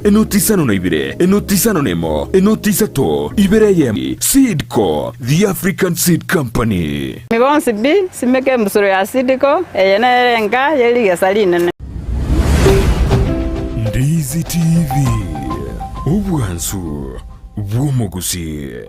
Enoti isano na ibere, enoti isano na emo, enoti isato, ibere eyemo. Seed Co, the African Seed Company. Inwe bonsi pi, simeka embusuro ya Seed Co, eye nere enka ye rigesa rinene. Ndizi TV, obwansu bw'omogusii.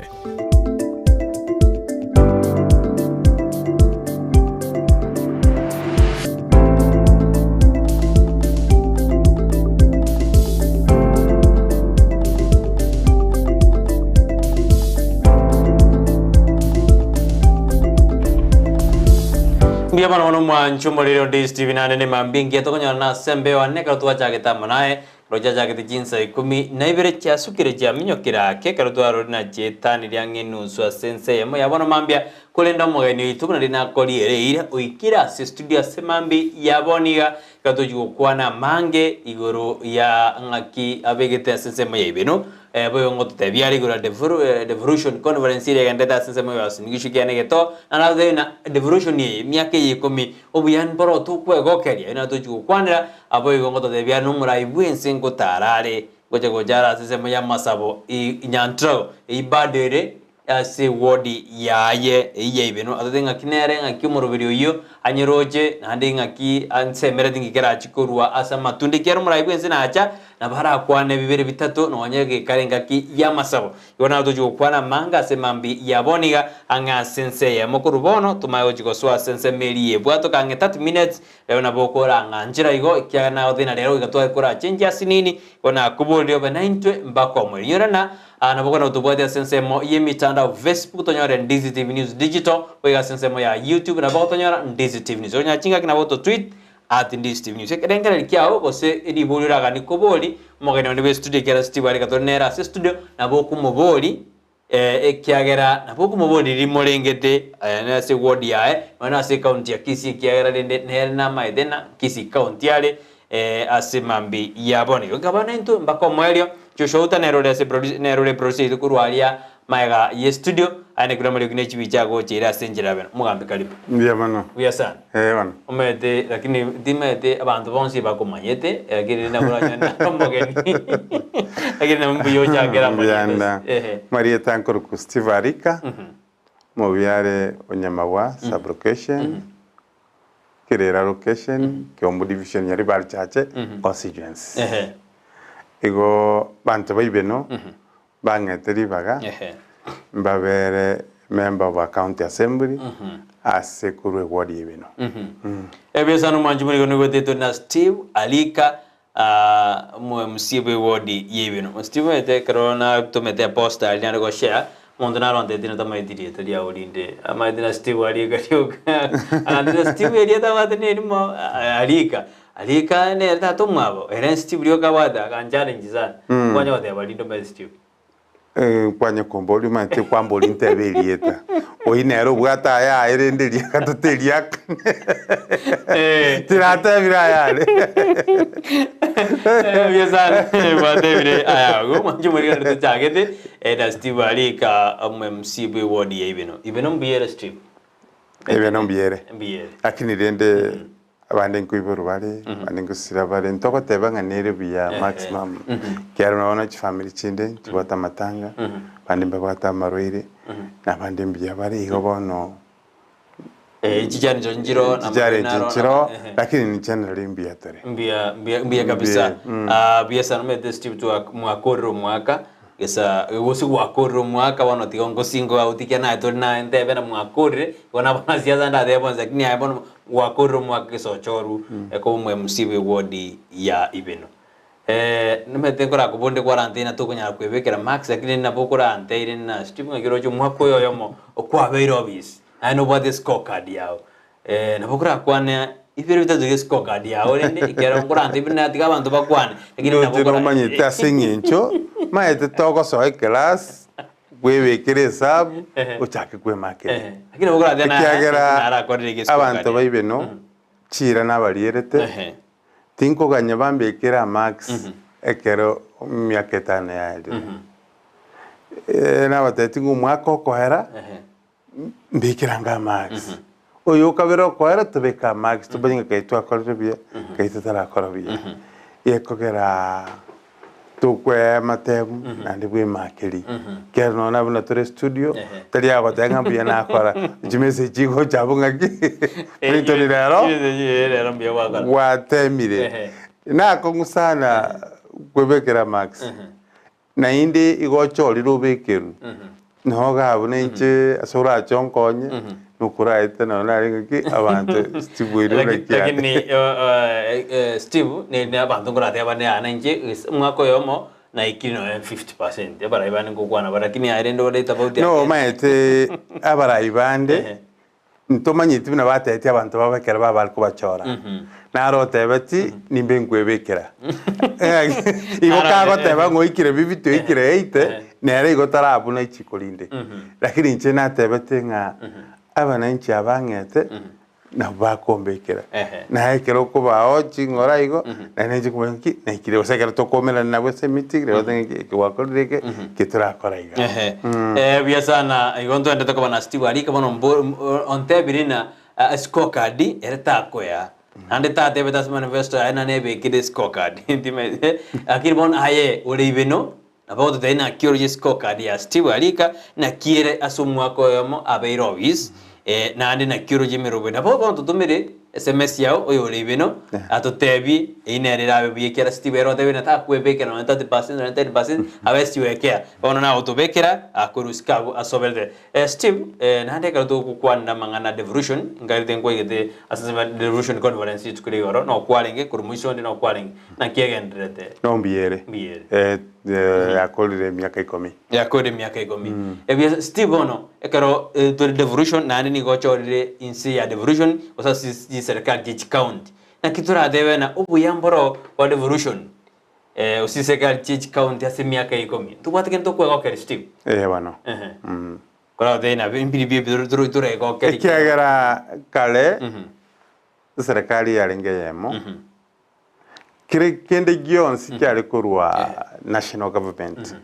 Mbuya mono mono mwanche omoriri onde Stephen naende ne mambia engiya tokonyora ase embeo ane ekero twachagete amo naye Roche achagete chinsa ikomi na ibere chiasukire chiaminyokire ake, ekero twarorire na chietanirie ang'e enusu ase ense eyemo ya bono mambia, korende omogeni oito buna rinakori ere eira oikire ase estudio ase mambia ya bono iga, ekero tochia gokwana amange igoro ya ng'aki abegete ase ensemo ya ibeno, boigo ngototebia are igoro ya devolution conference eria egenderete ase ensemo ya Uasin Gishu kiane geto, naende agototebia ng'a devolution eye emiaka eye ikomi obuya mboro tokwegokeria, oyio naro tochia gokwanera. Naboigo ngototebia nomorai bw'ense ngotara are, ngocha gocha are ase ensemo y'amasabo i Nyantrago, eyio bado ere ase ewodi yaye eyio ya Ibeno, atotebie ng'aki nere, ng'aki omoroberi oyio anyeroche, naende ng'aki ansemereti ng'iki kerachie korwa ase amatunda, ekiagera omorai bw'ense nacha, nabo arakwane bibere bitato, nonya gekare engaki y'amasabo. Igo naro tochia gokwana amanga ase mambia ya bono iga, ang'e ase ense eyemo korwa bono, tomanye gochia gosoa ase ensemo eria y'ebwato ang'e 30 minutes, Rero nabo okorang'anchera igo, ekiagera nagotebi na rero goika tware korachenchia asinini, igo nakoboreire obe naintwe mpaka omoerio. Inyora na nabo okonyara gotobwatia ase ensemo y'emitandao Facebook tonyore Ndizi TV News Digital, boigo ase ensemo ya YouTube nabo ogotonyora Ndizi TV News. Okonyora chingaki nabo ototweet at Ndizi TV News. Ekerengererio kiao gose riborio oraganie kobori omogeni onde bw'estudio ekiagera Steve arika tore nere ase estudio, nabo okomobori Ekiagera nabo okomoboria riria morengete ase eward yaye, nonya na ase ecounty ya Kisii, ekiagera rende nere namaete ng'a Kisii county are ase mambia ya bono. Igo nkaba naintwe mpaka omoerio, Joshua Outa nere ore ase producer nere ore producer yaito korwa aria magega ye studio, aye naki amariogi ne chibicha agocha ere ase enchera ya bene. Omogambi karibu. Mbuya mono. Buya sana. Ee bono. Omanyete lakini timanyete abanto bonsi bakomanyete lakini rende nabo oranyore nare omogeni lakini nabo mbuya ochakere Mbuya amarieta nda. ehe. Marieta nkoruku Steve Arika, mobiare o Nyamabwa sub-location, Kirira location, Kiambu division, Nyaribari Chache constituency. Ehe. Igo banto ba Ibeno bang'ete ribaga Ehe. mbabere member of a county assembly ase korwa eward ya Ibeno. Ebiasano mwanchi morigo nigo tore na Steve Alika ah, omo MC bwe ward ya Ibeno. Steve omanyete ekero natomete eposta aria nare goshare, omonto naronteti natamaeti rieta riao rinde, amaete na Steve Alika rioka. Agantebia Steve erieta abwate nerimo Alika. Alika nere tata omwabo, ere Steve rioka abwate, aganchallenge sana. Kwanya goteba rinde omanyete Steve. Kwanya komboria omanyete kwamboria ntebe erieta. Oyio nere obwate ayaye rende eria gatato eria kane tiratebire ayare. Buya sana gwatebire aya agwo mwanche omorikani tochagete na Steve Alika omo MC bwe ward ya Ibeno. Ibeno mbuya ere Steve? Ibeno mbuya ere. Mbuya ere. Lakini rende Abande nkoiborwa bare, abande nkosira bare, ntogoteba ng'a nere buya maximum, ekiagera bono chifamiri chinde nchibwate amatanga, abande mbabwate amarwaire, na abande mbuya bare, igo bono Chichallenge nchiro na chichallenge amagena aro nchiro, ehe. lakini in generally mbuya tore. Mbuya mbuya mbuya kabisa. Mbuya, mm. Ah, buya sana omanyete Steve twa mwakorire omwaka gesa gose gwakorire omwaka bono tiga ngosingo agotikia naye tori naye ntebe na mwakorire, igo nabo nasiasa ndatebe bonsi lakini aye bono Gwakorire omwaka gesochoru ekoba omo MC bwe ward ya Ibeno. Nimanyete nkorakobonde kwaranteire na tokonyara kwebekera marks lakini nabo okoranteire na Steve ng'aki oroche omwaka oyo oyomo okwabeire obisi naye nobwate score card yao. Nabo okorakwane ibere bitato ge score card yao rende ekero nkorantebie buna tiga abanto bakwane lakini nabo Ndoche okora nomanyete ase eng'encho maete togosoa eclass Bwebekere esabu, ochake kwemakera. Ekiagera abanto ba Ibeno chiira nabarierete, tinkoganya bambekere amarks ekero emiaka etano yaerire. Nabatebetie ng'a omwaka okoera, mbekere ange amarks. Oyo okabere okoera tobeke amarks tomanye ng'a kai twakorire buya, kai totarakora buya. Gekogera. Tokwea amatemu naende bwemakeri. Ekero nonya buna tore studio, tari agoteba ng'a mbuya nakora, chimessage chigocha abwo ng'aki Clinton rero Rero mbuya gwakora. gwatemire. Nakong'u sana kwebekera marks. Naende igo ochorire obekerwe, nogo iga abwo nainche ase orache onkonye, nokoraete nonya nare ng'aki abanto tibweri ore Laki- kiane. Lakini Steve ne ne abanto nkoratebe bane aa nainche ase omwaka oyomo naikire nonya 50%, abarai bande nkokwana bare lakini aye rende ore tofauti No ake. omanyete abarai bande Ehe. Ntomanyeti buna batebetie abanto babo ekero babare kobachora. Naro otebeti, Nimbe nkwebekera. Igo kagoteba ng'a oikire bibiti oikire eite, nere igo tarabuna ichiko rinde. Lakini inche natebete ng'a abananchi aba ang'ete nabwo bakombekera. Naye ekero okobao ching'ora igo, naende inche nkomanya ng'aki naikire gose ekero tokoumerana nabwo ase emeeting, rirorio otebe ng'aki eke gwakorire eke, eke torakora iga. Ehe. Eh, buya sana igo ntwendete koba na Steve arike bono mbo ontebiri na scorecard ere takoya naende tatebete ase manifesto yaye na nebekire scorecard ntimanyete lakini bono aye ore ibeno nabo ogototebia naki oroche scorecard ya Steve Arika naki ere ase omwaka oyomo abeire office naende naki oroche emerobo nabo bono totomere Sms yao oyore ibeno atotebie eyio nere erabe buya ekiagera Steve ere otebire ng'a takwebekera nonye 30% nonye 10% abe siwekea bono nagotobekera akorusia abwo asoberete. Steve naende ekero togokwanera amang'ana devolution nkarete nkwaigete ase ensemo ya devolution conference rituko ria igoro nokwarenge korwa moiso onde nokwarenge naki egendererete? No mbuya ere. Mbuya ere. Yakorire emiaka ikomi. Yakorire emiaka ikomi. Ebuya Steve bono ekero tore devolution naende nigo ochorire inse ya devolution gose ase chiserikali chie chicounty. Naki toratebe ng'a obuya mboro bwa devolution gose chiserikali chie chicounty ase emiaka ikomi. Ntobwate kende tokwegokera Steve? Eeh bono. Ehe. Korotebe ng'a mbiri bi toregokeri. Ekiagera kare eserekari yarenge eyemo. Kere kende gionsi kiare korwa national government,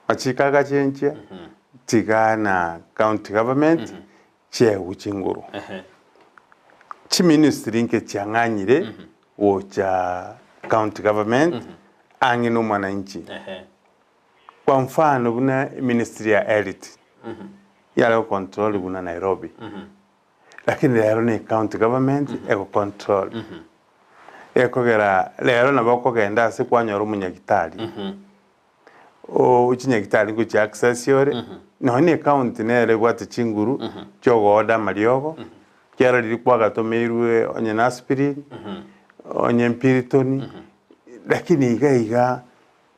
machiko agachenchia, tiga na county government chiegwe chinguru. Chiministry nke chiang'anyire gocha county government ang'e na omwananchi. Kwa mfano buna eministry ya health yare gocontrol buna Nairobi. Lakini rero ne county government ego control. Ekogera rero nabo okogenda ase kwanyora omonyagitari, o chinyagitari ngochia access ore, nonya ne county nere ebwate chinguru chia ogo order amariogo, ekiagera riria kwagatomeirwe onye na aspirin, onye mpiriton, lakini iga iga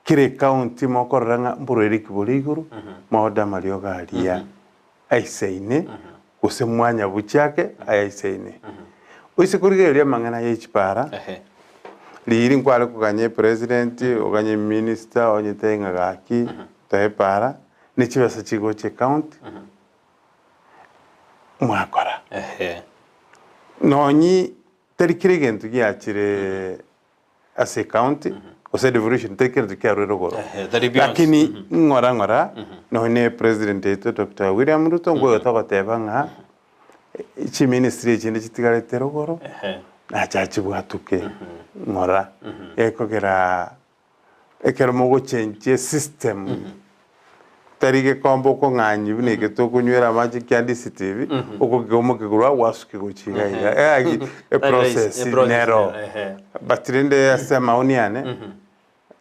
kera ecounty mokorora ng'a mborwaire ki bore igoro, mo order amariogo aria. aisaine, gose mwanyabuchi ake ayaisaine. Oise korigereria amang'ana ye chipara, riiri nkware koganya epresident, oganye eminister, onyete ng'a gaki, toe epara, ne chibesa chigocha ecounty, mwakora. Nonye tari kera egento giachire ase ecounty gose devolution tari kera kiarure rogoro Tari bionsi. lakini ng'ora ng'ora nonye ne president oito Doctor William Ruto nkoyo togoteba ng'a chiministry echinde chitigarete rogoro nacha chibwatuke ng'ora ekogera ekero mogochenchia esystem Tari gekombe okong'anyia buna eke tokonywera amache kia DCTV, okogeomokia korwa agwo asuke gochia iga iga. Eagi eprocess nero. But rende ase amaoni ane,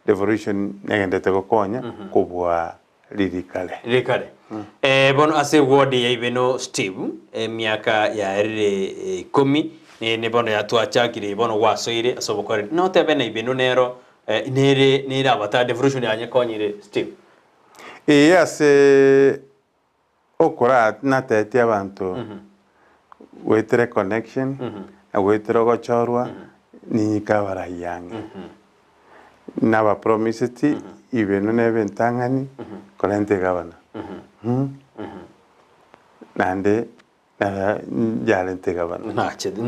devolution negenderete gokonya kobua riria kare. Riria kare. Bono ase eward ya Ibeno Steve, emiaka yaerire ikomi, ne bono yatwachakire bono gwasoire ase obokoreri. Notebe na Ibeno nero nere nere abatari devolution yanyekonyire Steve. Ee, ase okora natebetie abanto goetera econnection na goetera ogochorwa ninyike abarai ang'e. Nabapromiseti ibeno nebe entang'ani korenta egavana naende yarenta egavana. Nachete.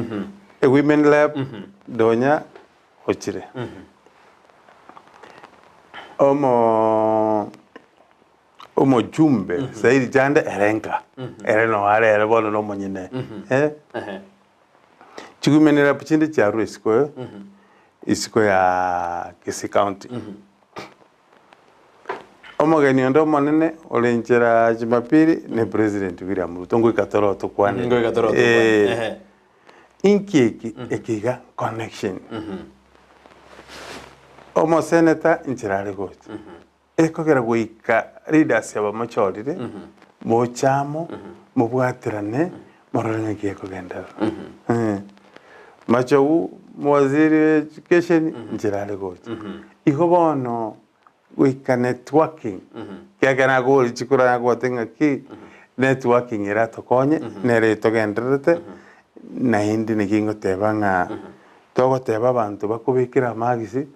Ewomen rep Donya ochire. Omo omojumbe Saidi Chande ere nka, ere noo are ere bono na omonyene eh. Chiwomen rep chinde chiarure isiko isiko ya Kisii County. Omogeni onde omonene ore nchera Jumapili ne President William Ruto ngoika tore tokwane. Ngoika tore tokwane. Eh. Ehe. Inki eki eke iga connection. Omoseneta nchera are gocha. Ekogera goika leaders aba mochorire moche amo mobwaterane morore ng'aki ekogenderera. Eh. Machogu mowaziri wa education nchera are gocha. Igo bono goika networking ekiagera nagori chikura nagote ng'aki networking eratokonye nere etogendererete naende naki ngoteba ng'a togoteba abanto bakobekera amagisi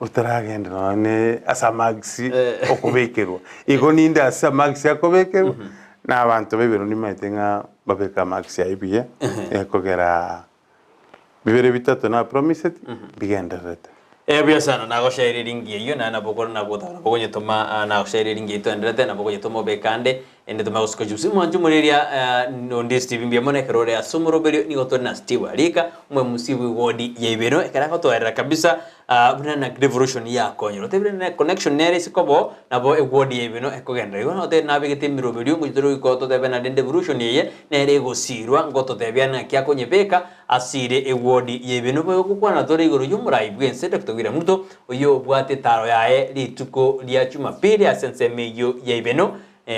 otaragenda nonya ne ase amagisi okobekerwa igo ninde ase amagisi akobekerwa na abanto ba ebirorio nimanyete ng'a babeke amagisi aywo buya ekogera Bibere bitato na promised bigendererete. Eh buya sana nagoshaire ringi eyio naye nabo okore nabo otaka nabo okonyetoma ah, nagoshaire ringi eyio twenderete nabo okonyetoma obeke ande ende tome gosuka chibusi mwanche omoreria ah, onde Steve mbuya mono ekero ore ase omoroberio nigo tore na Steve Arika omwemusi bw'ewodi ya Ibeno ekero agotoerera kabisa ah, buna na revolution yakonyire otebire ne connection nere ase kobo nabo ewodi ya Ibeno ekogenderera igo notebe nabegete emeroberio ngochi tore goika totebe naende revolution eye Nere egosiirwa ngototebia naki akonyebeka asire ewodi y'ebibe. Boigo gokwana tore igoro y'omorai bw'ense Doctor William Ruto, oyio obwate etaro yaye rituko ria Jumapili ase ensemo eyio ya Ibeno.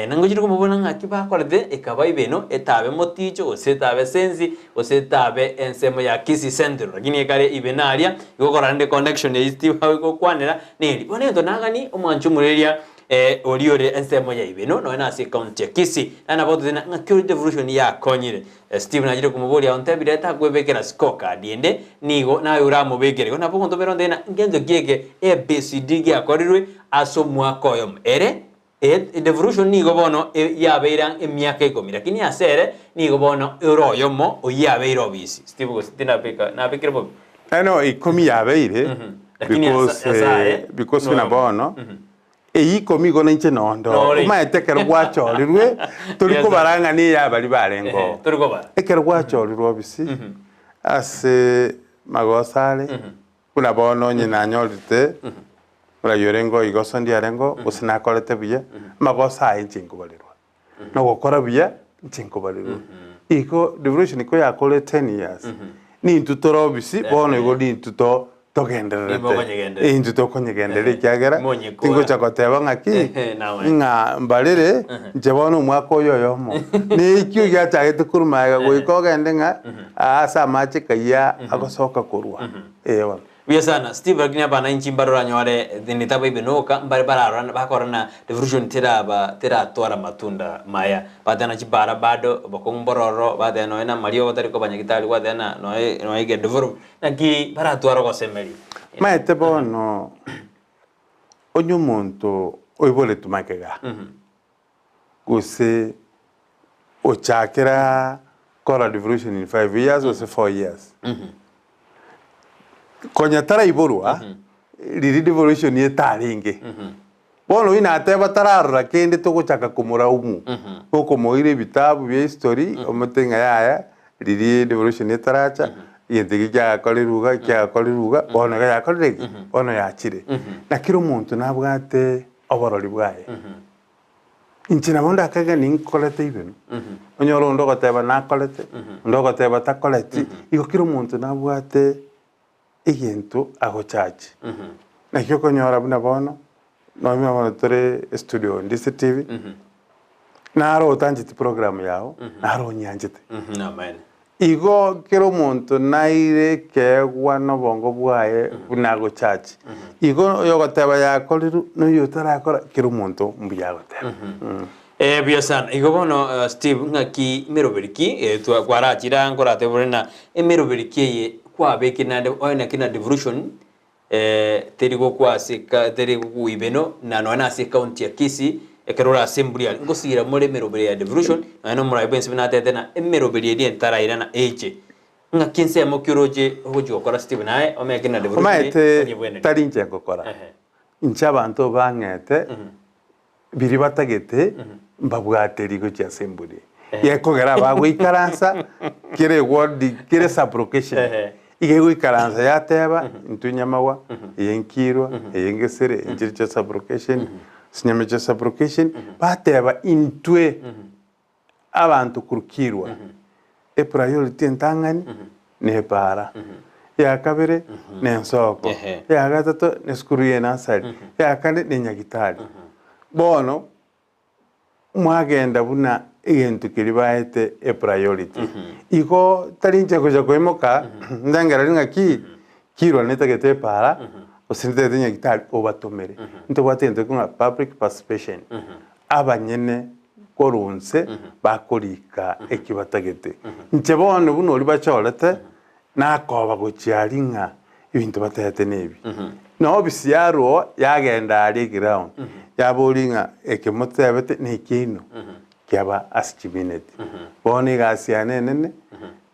Nangochire komobuna ng'aki bakorete ekaba Ibeno etabe moticho gose etabe sensi gose etabe ensemo ya Kisii Central lakini ekare Ibeno aria igo okorora connection eyio Steve agokwanera neri. Bono egento nagani omwanchi omoreria Oria ore ensemo ya Ibeno, nonya nase ecounty ya Kisii, naye nabo ototebia ng'aki ore devolution yakonyire. Steve nachire komoboria ontebire takwebekera scorecard ende, nigo naye oramobekere. Igo nabo ogontomera ontebie ng'a ngento ki eke ABCD giakorirwe ase omwaka oyomo. Ere devolution nigo bono yabeire ang'e emiaka ikomi, lakini ase ere nigo bono ore oyomo oyio yabeire obisi. Steve gose tinabeka nabekire bobe? No ikomi yabeire Lakini because ase aye because buna noyomo. bono Eyio ikomi igo nainche nondo. Nore. Omaete ekero gwachorirwe, tori Yes, sir. kobara ng'a niyo abaria barenge oo. Ehe, tori kobara. Ekero gwachorirwe obisi, ase magoso are, buna bono onye nanyorete, oraiyore orenge oo igoso ndiarenge oo, gose nakorete buya, amagoso aye inche nkobarerwa. Na ogokora buya inche nkobarerwa. Igo devolution koyakorire ten years, nintwe tore obisi, bono igo nintwe to togendererete Nibokonyegenderera. intwe tokonyegenderera ekiagera Monyekora. tingocha goteba ng'aki Ehe, nawe. ng'a mbarere inche bono omwaka oyo oyomo nekio giachagete korwa magega goika ogende ng'a aa ase amache kayia agosoka korwa eh bono. Buya sana Steve lakini abana inchi mbare oranyore nitaba ibenoka mbare bararora bakorora revolution teraba teratwara matunda maya bateba na chibara bado obokong'u mbororo bateba nonya na amariogo tari koba nyagitari gwateba na nonya nonya egedevelop Naki baratware ogosemeria? Maete bono, onye omonto oiboretwe magega, gose ochakera kora devolution in 5 years gose 4 years, konya taraiborwa, riria devolution etarenge, Bono oyio nateba tararora kende togochaka komoraumu, gokomoira ebitabu bia history, omote ng'a yaya riria devolution etaracha, egento eke kiagakorirwe iga, kiagakorirwe iga, bono iga yakorire ki? Bono yachire. Na kera omonto nabwate oborori bwaye. Inche nabo ndakage ninkorete even, onyore onde ogoteba nakorete, onde ogoteba takoreti, igo kera omonto nabwate egento agochachi. Naki okonyora buna bono, nonya bono tore estudio ndise TV, naro otancheti program yao, naro onyianchete. Amaene. Igo kera omonto naire ekeegwa na obongo bwaye buna agochachi. Igo oyogoteba yakorirwe na oyo otarakora, kera omonto mbuya agoteba. Eh, buya sana. Igo bono Steve ng'aki emeroberi ki eh, twa kwarachire aa nkoratebore na emeroberi ki eye kwabekire naende oye naki na devolution eh, teri gokwa ase eka teri gokuibeno na nonya na ase ecounty ya Kisii ekero ore ase emburi aria ngosira more emeroberi ya devolution nonya na omorai bwensi buna atete na emeroberi eria entarairana eche. Ng'aki ensemo ki oroche ogochia gokora Steve naye omeke na devolution Omanyete onyebwenerie. tari inche ngokora, Ehe. inche abanto bang'ete Biria batagete mbabwate gochia ase emburi. Gekogera abagoikaransa kera eward kera esublocation iga egoikaransa yateba intwe nyamagwa, eye nkirwa, eye ngesere, inche riche sublocation. Sinyameche sub-location, bateba intwe abanto korukirwa epriority entang'ani ne epaara, eya kabere ne ensoko, eya gatato ne esukuru ya enasari, eya kane ne enyagitari. Bono mwagenda buna egento keria baete epriority. Igo tari inche gocha koimoka ndengereri ng'aki kirwa netagete epaara gose netagete nyagitari obatomere. Ntobwate egento ekio ng'a public participation, abanyene korwa inse bakorika eki batagete. Inche bono buna oria bachorete nakoba gochia aria ng'a ebinto batagete nebi. Na ofisi yarwo yagenda aria eground, yaboria ng'a eke motebete nekiaino, kiaba ase chimineti. Bono egasi yane enene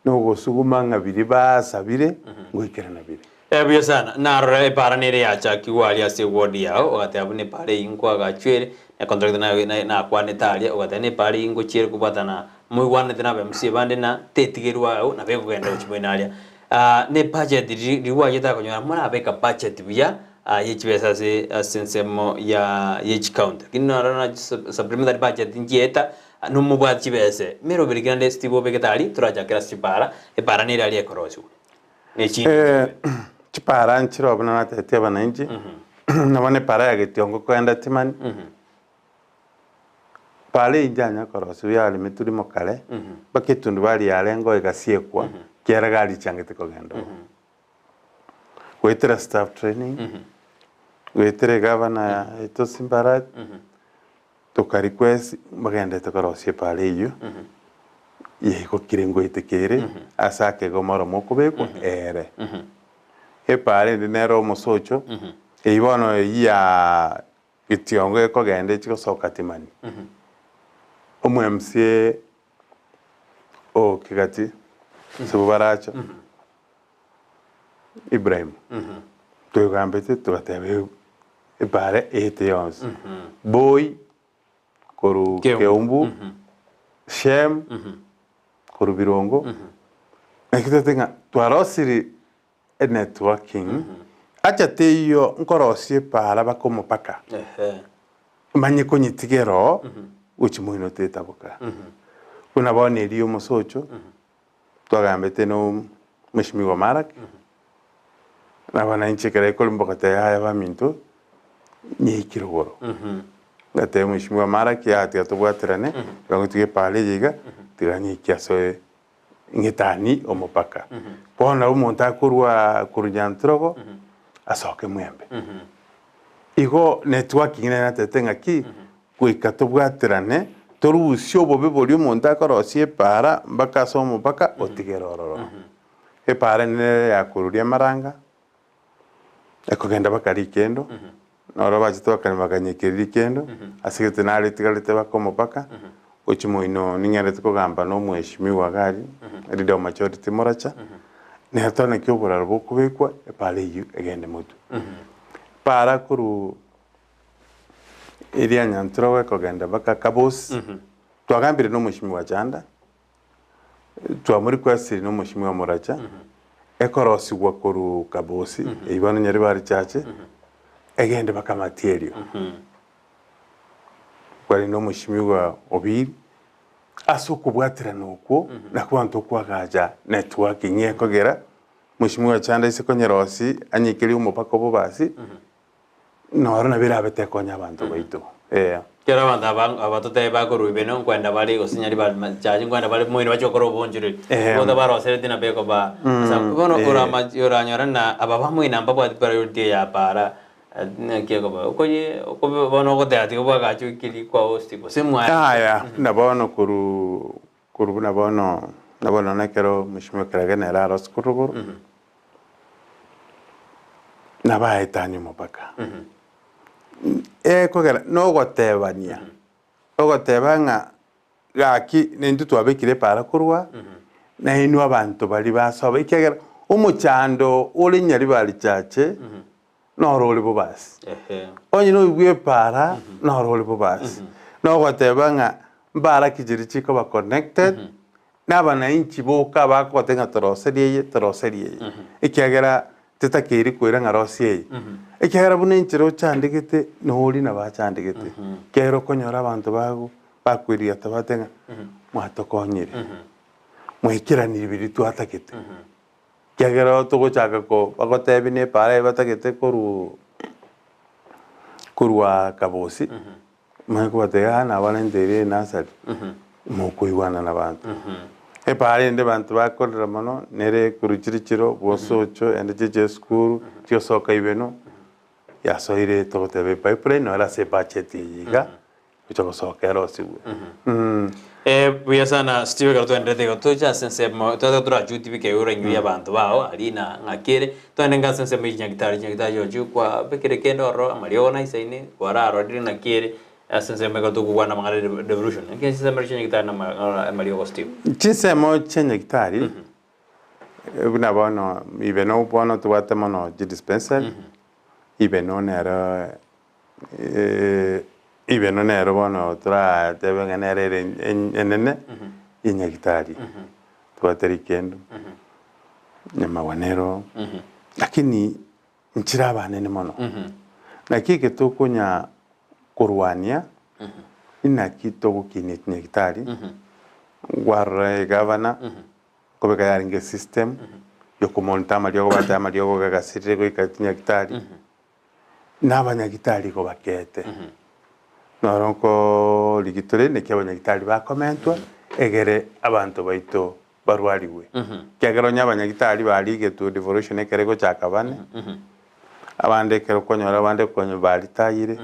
nogosuguma ng'a biria basabire ngoikerana bire. Buya sana. Narora epaara nere yachakigwa aria ase eward yao, ogateba buna epaara eyio nkoagachwa ere, na econtractor naye naye nakwanete aria, ogateba na epaara eyio ngochia ere kobwatana moigwanete na aba MCA bande na tetigerwa agwo, nabo ekogenda gochia moino aria. Na ebudget riria riria gwachete akonyora morabeka budget buya ye chibesa ase ase ensemo ya ye chicounty. Lakini narora na supplementary budget nchieta, nomobwate chibese, meroberi ki naende Steve obegete aria, torachakere ase chipaara, epaara nere aria ekorosiwa. Chipaara nchire buna natebetie abananchi, nabo ne epaara ya Getiongo kogenda Timani, paara eyio njanya korosiwa yaremetwe rimo kare, mpaka etundubari yarengeo egasiekwa, ekiagera gari chiangete kogenda oo. Goetera staff training, goetera egavana yaito Simbarati, toka request bagenderete korosia epaara eyio, yaigokire ngoeteka ere, ase akega omoromo okobekwa ere. Epaara ende nere omosocho, eyio bono eyio ya etiongo ekogenda echi gosoka Timani. Omo MCA o Kegati, ase Bobaracho, Ibrahim, twegambete togateba epaara eye yonsi, Boi korwa Keumbu, Shem korwa Birongo, naki tote ng'a twarosiri enetworking, acha teiyo nkorosia epaara baka omopaka, manye konyetigera oo gochia moino tetaboka. Buna bono eria omosocho, twagambete na Mweshimiwa Maraki, na bono inche ekero ekori mbogoteba yaya baminto, nyeikire igoro. Ngatebia Mweshimiwa Maraki yaya tiga tobwaterane, tiga ngotiga epaara eye iga, tiga nyeikie ase ng'etani omopaka. Bono nabo omonto akorwa korwa Nyantrogo, asoke Mwembe. Igo networking nere natebete ng'aki, goika tobwaterane, torusie obobe boria omonto akorosia epaara mpaka ase omopaka otigere ororo. Epaara nere yakoruria amaranga, ekogenda mpaka rikendo, noro bachete bakarema bakanyekeria rikendo, ase gete naro etigarete mpaka omopaka, gochia moino ning'endete kogamba na omweshimiwa iga aria, leader wa majority moracha, nere tore naki oboraro bokobekwa, epaara eyio egende motwe. Epaara korwa eria Nyantrogo ekogenda mpaka Kabosi, twagambire na omweshimiwa Chanda, Twamorequestire na omweshimiwa Moracha, ekorosigwa korwa Kabosi, eyio bono Nyaribari Church, egende mpaka Matierio. Kware na omweshimiwa Obiri, ase okobwaterana okwo, nakwo abanto okoagacha networking ekogera, mweshimiwa Chanda ase konyerosia, anyekerie omopaka obobasi, Noro nabo erabe tekonya abanto baito. Ee. Ekero abanto aba abatotebia bakorwa ibeno nkwenda bare gose nyari bare machache nkwenda bare moino bachie gokora obonchoreri. Eeh. Bono baroseretie nabo ekoba asa bono eh. orama oranyore na aba bamoino mbabwati priority ya para naki ekoba okoye okobe bono ogoteba tiga bwagacha ekeri kwa host gose mwa Yaya, buna bono korwa korwa buna bono na bono nekero mweshimiwa Kerage nere arose korwa rogoro. Nabaetanie omopaka. Ekogera nogotebania, ogoteba ng'a gaki nintwe twabekire epaara korwa, nainwe abanto baria basoba ekiagera omochando ore Nyaribari Church noro ore bobasi. Onye noigwa epaara noro ore bobasi. Nogoteba ng'a mbaara ki chiria chikoba connected, na abanainchi boka abakogotebia ng'a toroserie eye, toroserie eye, ekiagera tetakeiri koira ng'a rosia eye. Ekiagera buna enchera ochandegete, nori nabo achandegete. Ekiagera okonyora abanto bago bakoiriata bate ng'a mwatokonyire, mwaikeranirie biria twatagete. Ekiagera togochaka ko bagotebia na epaara eye batagete korwa korwa kabosi, omanye kobatebia aa nabarenteire enasari, mokoigwana na abanto. Epaara ende abanto bakorera mono nere korwa chire chiro bwosocho ende chire chia esukuru chigosoka ibeno, yasoire togoteba epipeline nore ase ebudget eye iga, gocha gosoka erosigwe. Buya sana Steve ekero twaenderete igo toche ase ensemo twataka torachutie bikeura enywe ya abanto bao aria na ng'aki ere twende nka ase ensemo ya chinyagitari chinyagitari chirochio kwabekire kende ororo amariogo naisaine kwararorire ng'aki ere ase ensemo ekero tokobwana amang'ana ya devolution naki ase ensemo ya chinyagitari na amariogo Steve. Chinsemo chia nyagitari buna bono ibe bono tobwate mono chidispensary ibe no nero Ibeno nero bono toratebe ng'a nere ere enene ye nyagitari, tobwate rikendo, nyamagwa nero, lakini nchire abanene mono. Naki eke tokonya korwania, inaki togokinia chinyagitari, kwarora egavana, nkobeka yarenge esystem, yokomonita amariogo bateba amariogo gagasirire goika chinyagitari. Na abanyagitari igo bakeete. Noro nkorigia tore naki abanyagitari bakomentwa, egere abanto baito barwarigwe. Ekiagera onye abanyagitari barigetwe devolution ekero egochaka bane, abande ekero okonyora abande konya baritayire,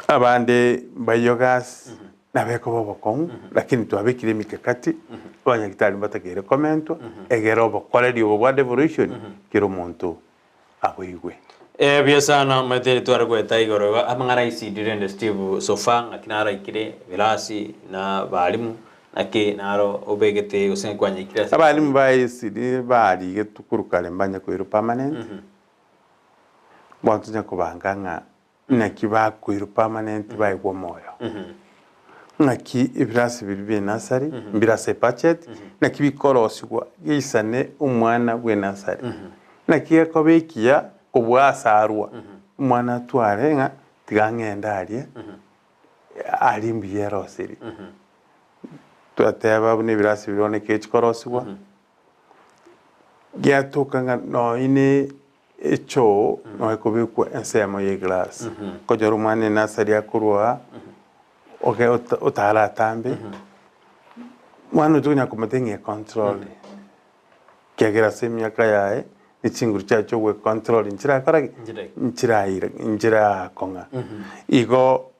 abande mbaiyo gasi, nabo ekoba obokong'u, lakini twabekire emikakati, abanyagitari mbatakeire komentwa, egere obokoreri obo bwa devolution, kera omonto aboigwe. Buya sana omanyete eri tware goeta igoro igo amang'ana ICD rende Steve so far ng'aki naraikire ebirasi na abalimu naki naro obegete gose ng'aki kwanyaikire ase Abalimu ba ECD barigetwe korwa kare mbanye koirwa permanent, bono tonya kobanga ng'a Naki bakoirwa permanent baegwe omoyo. Naki ebirasi biria bie nursery mbire ase ebudget, naki bikorosigwa geisane omwana bwe nursery. Naki gekoba ekiya kobua ase arwa, omwana atware ng'a tiga ng'ende aria, aria mbuya erosiri. Twateba buna ebirasi biria bono ekero chikorosigwa, giatoka ng'a nonye ne Echoo noe ekobekwa ensemo ye glass, konyora omwana enasari akorwa aa, oge otare atambe, mwana ocho konya komotebia ng'a econtrol, ekiagera ase emiaka yaye, ne chinguru chiaye chia ogoecontrol nchirakora ki? Nchiraira nchirakong'a. Igo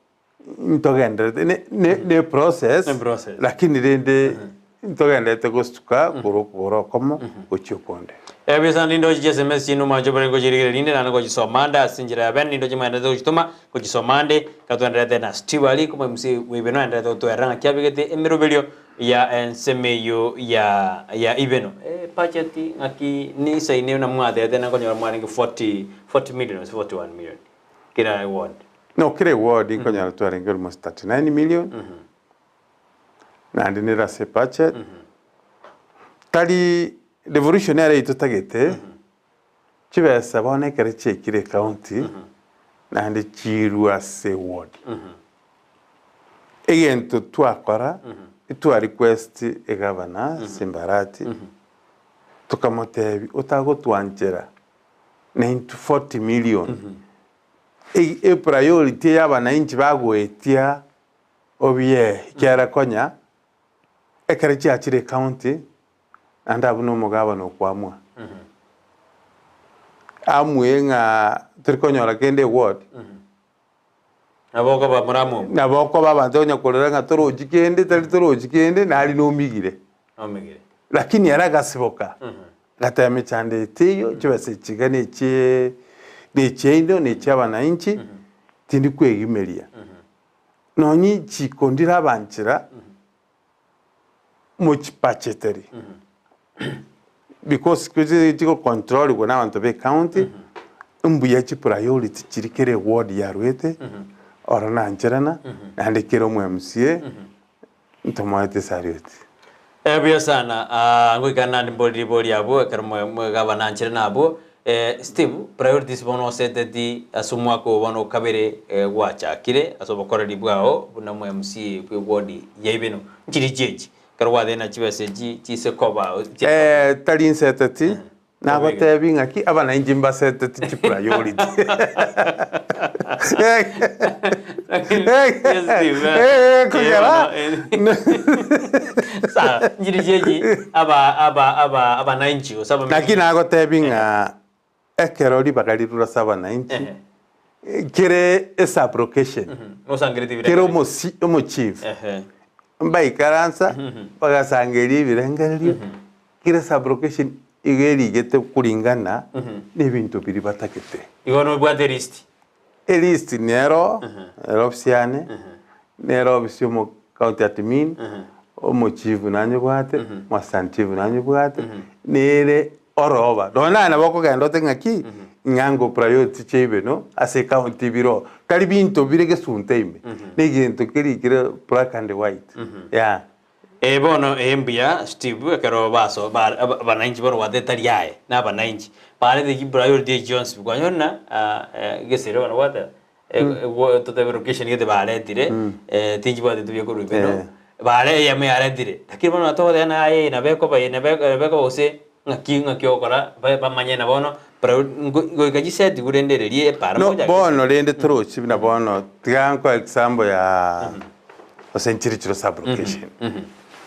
Ntogenderete ne ne ne process Ne process. lakini rende ntogenderete gosuka korwa okogoro okomo gochia okonde. Ebisa ninde ochiche SMS chinde omwancho obore ngochirigereria rinde naende ngochisoma ande ase enchera ya bene ninde ochimaenderete gochitoma ngochisoma ande ekero twenderete na Steve aria koma MC bwe aenderete gotoerera ng'aki abegete emeroberio ya ensemo eyio ya ya ibeno ebudget ng'aki nisaine buna mwatebete nakonyora mwarenge 40 40 million gose 41 million kera eward. No kera eward nkonyora twarenge almost 39 million, naende nere ase ebudget, tari devolution nere eywo totagete, chibesa bono ekero chiaikire ecounty, naende chiirwe ase eward. Egento twakora, etwa request egavana Simba Arati, tokamotebia otagotwanchera naintwe 40 million, Epriority y'abanainchi bagoetia obuya ekiagera konya ekero chiachire ecounty naende abwo na omogabana okoamua. Amue ng'a tori konyora kende eward, Nabo okoba moramomwa. nabo okoba abanto onya korera ng'a torochi kende tari torochi kende nari nomigire. Nomigire. Lakini ere agasiboka, agateba emechando eye teiyo, chibesa echi iga nechie nechiaino nechia abanainchi, tindi kwegimeria. Nonye chiko ndire abanchera, mochipacheteri, because chigocontroliwa na abanto ba ecounty, mbuya chipriority chiri kera eward yarwete, oro nancherana, naende kera omo MCA. Ntomoete esarioti. Buya sana, ah, ngoika nande mbori ribori abwo ekero mwe mwegaba nanchere nabwo. Steve, priorities bono oseteti ase omwaka oyo bono okabere gwachakire ase obokoreri bwao buna omo MCA bwe ward ya Ibeno. Nchiri chiechi ekero gwathena chibesa echi chise koba Tari nseteti, nagotebi ng'aki abananchi mbaseteti chipriority. Yes, Steve, Eh, kogera Sawa, nchiri chiechi aba aba aba abananchi gose abamenyi. Naki nagotebi ng'a ekero ribaga rirure ase abananchi, kere esublocation, Nosangereti kere omosi omochief, mbaikaransa bagasangereria ebirengererio, kera esublocation iga erigete kuringana na ebinto biria batagete. Igo nobwate elist. Elist nero, ere ofisi yane, nere ofisi ya omo county admin, omochief nanyebwate, omoassistant chief nanyebwate, nere oroba. Nonya naye nabo okogenda ote ng'aki, ng'a ngo priority chiaibeno ase ecounty bire oo, tari binto bire gesunte ime, na egento kerikire black and white, yeah. Ee bono, ee mbuya Steve, ekero baso ba abananchi barwate etari aye, na abananchi barete chipriority echi chionsi pi, kwanyora buna gesere bono gwateba totebe location gete baretire tinchibwateti buya korwa ime no, bare eyemo yaretire, lakini bono togoteba ng'a aye nabo ekoba eye nabo ekoba gose ng'aki ng'aki ogokora bamanye na bono goika chiseti rende riria epara No, bono rende torochi buna bono, tiga nkoe example ya Gose nchirichiro sub-location.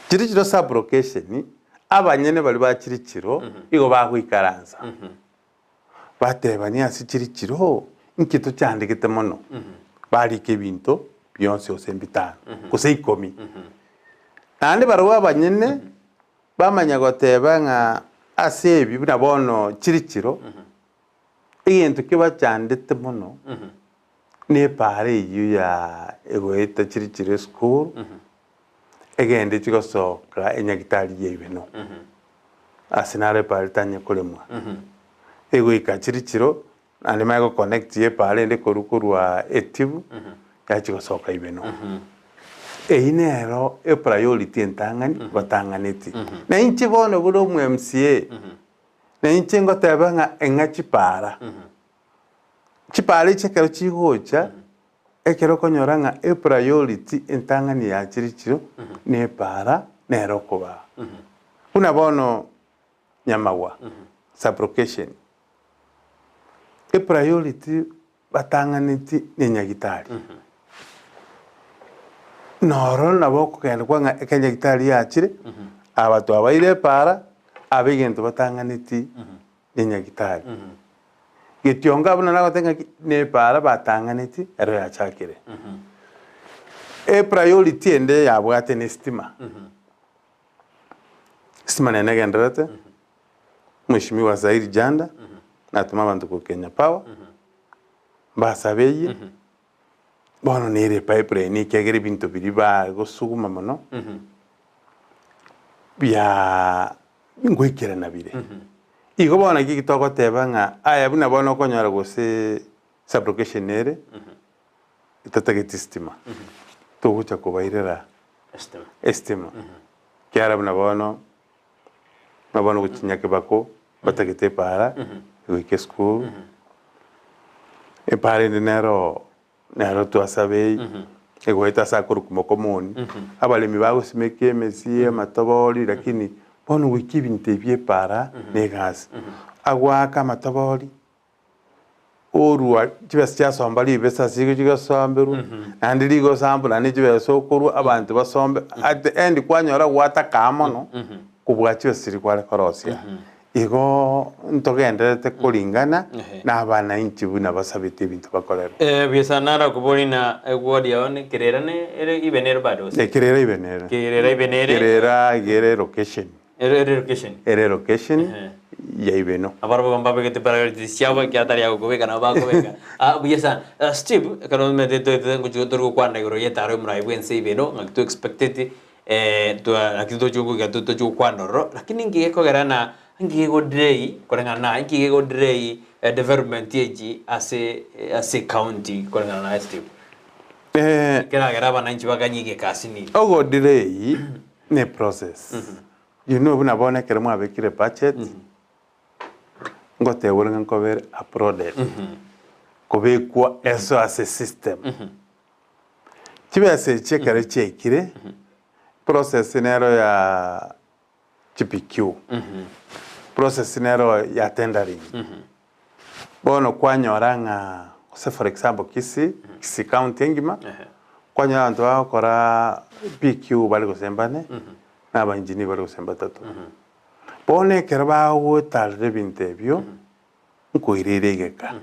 Chirichiro sub-location, abanyene baria ba chirichiro igo bagoikaransa, batebania ase chirichiro inki tochandegete mono, barika ebinto bionsi gose mbitano, gose ikomi. Naende barabwo abanyene bamanya goteba ng'a ase ebi buna bono chirichiro, Egento kebachandete mono nepaara eyio ya egoeta chire chire esukuru, egende chigosoka enyagitari ya Ibeno, ase naro epaara etanye koremwa. Egoika chire chiro naende emanye goconnect epaara ende korwa korwa Etibu yachia gosoka Ibeno. Eyio nero epriority entang'ani batang'aneti. Na inche bono buna omo MCA. Na inche ngoteba ng'a eng'a chipaara, chipaara echi ekero chigocha, ekero okonyora ng'a epriority entang'ani yachire chio na epaara nere okobaa. Buna bono Nyamagwa sub-location, epriority batang'aneti nenyagitari. Noro nabo okogenda kwa ng'a ekero enyagitari yachire, aba twabaire epaara, aba egento batang'aneti nenyagitari. Getionga buna nagoteba ng'aki, na epaara batang'aneti ero yachakire. Epriority ende yabwate ne estima, estima nere negendererete, Mweshimiwa Zairi Janda, natoma abanto korwa Kenya Power, mbasabeyie, bono nere epipeline ekiagera ebinto biria bagosuguma mono, biaa ngoikerana bire. Igo bono naki eki togoteba ng'a aya buna bono okonyora gose sublocation ere, etatageti stima, togocha kobairera estima, ekiagera buna bono. Buna bono gochia Nyakebako batagete epaara egoika esukuru, epaara ende nero nero twasabei egoeta ase akorokwa Mokomoni, abaremi bagosimeka emesie, amatobori lakini bono goika ebinto ebi epaara na egasi. Agoaka amatobori. Orua chibesa chiasomba ribesa ase igo chigasomberwa, naende rigosambwa naende chibesa okorwa abanto basombe, at the end kwanyora gwatakaa mono kobua chibesa chiria kware korosia. Igo ntogendererete koringana na abananchi buna basabete ebinto bakorerwe. Buya sana narakobori na eward yao ne kerera ne ere ibe nere bado gose? Kerera ibe nere. Kerera ibe nere. Kerera iga ere location. Ere ere location. Ere location ya Ibeno. Abarobwo mbabegete priorities chiabo ekiagera tari agokobeka nabo bakobeka. Ah, buya sana. Ah, Steve, ekero omanyete toetete ngochi tori gokwana igoro ya etaro y'omorai bw'ense Ibeno, ng'aki to expecteti, eh, twa naki tochi goika tochi gokwana ororo, lakini nki gekogera na nki gegodelay koreng'ana naye, nki gegodelay development echi ase ase ecounty koreng'ana naye Steve? Ekeragera abananchi baganye egekasi nigo. Ogodelay ne process. You know buna bono ekero mwabekire budget, Ngoteba ore ng'a nkobere uploaded, kobekwa eso ase system. Chibesa echi ekero chiaikire, process nero ya GPQ, process nero ya tendering. Bono kwanyora ng'a gose for example Kisii, Kisii county engima, kwanyora abanto bagokora PQ bare gose mbane, na aba engineer bare gose mbatato. Bono ekero bagotarera ebinto ebio, nkoirera egeka.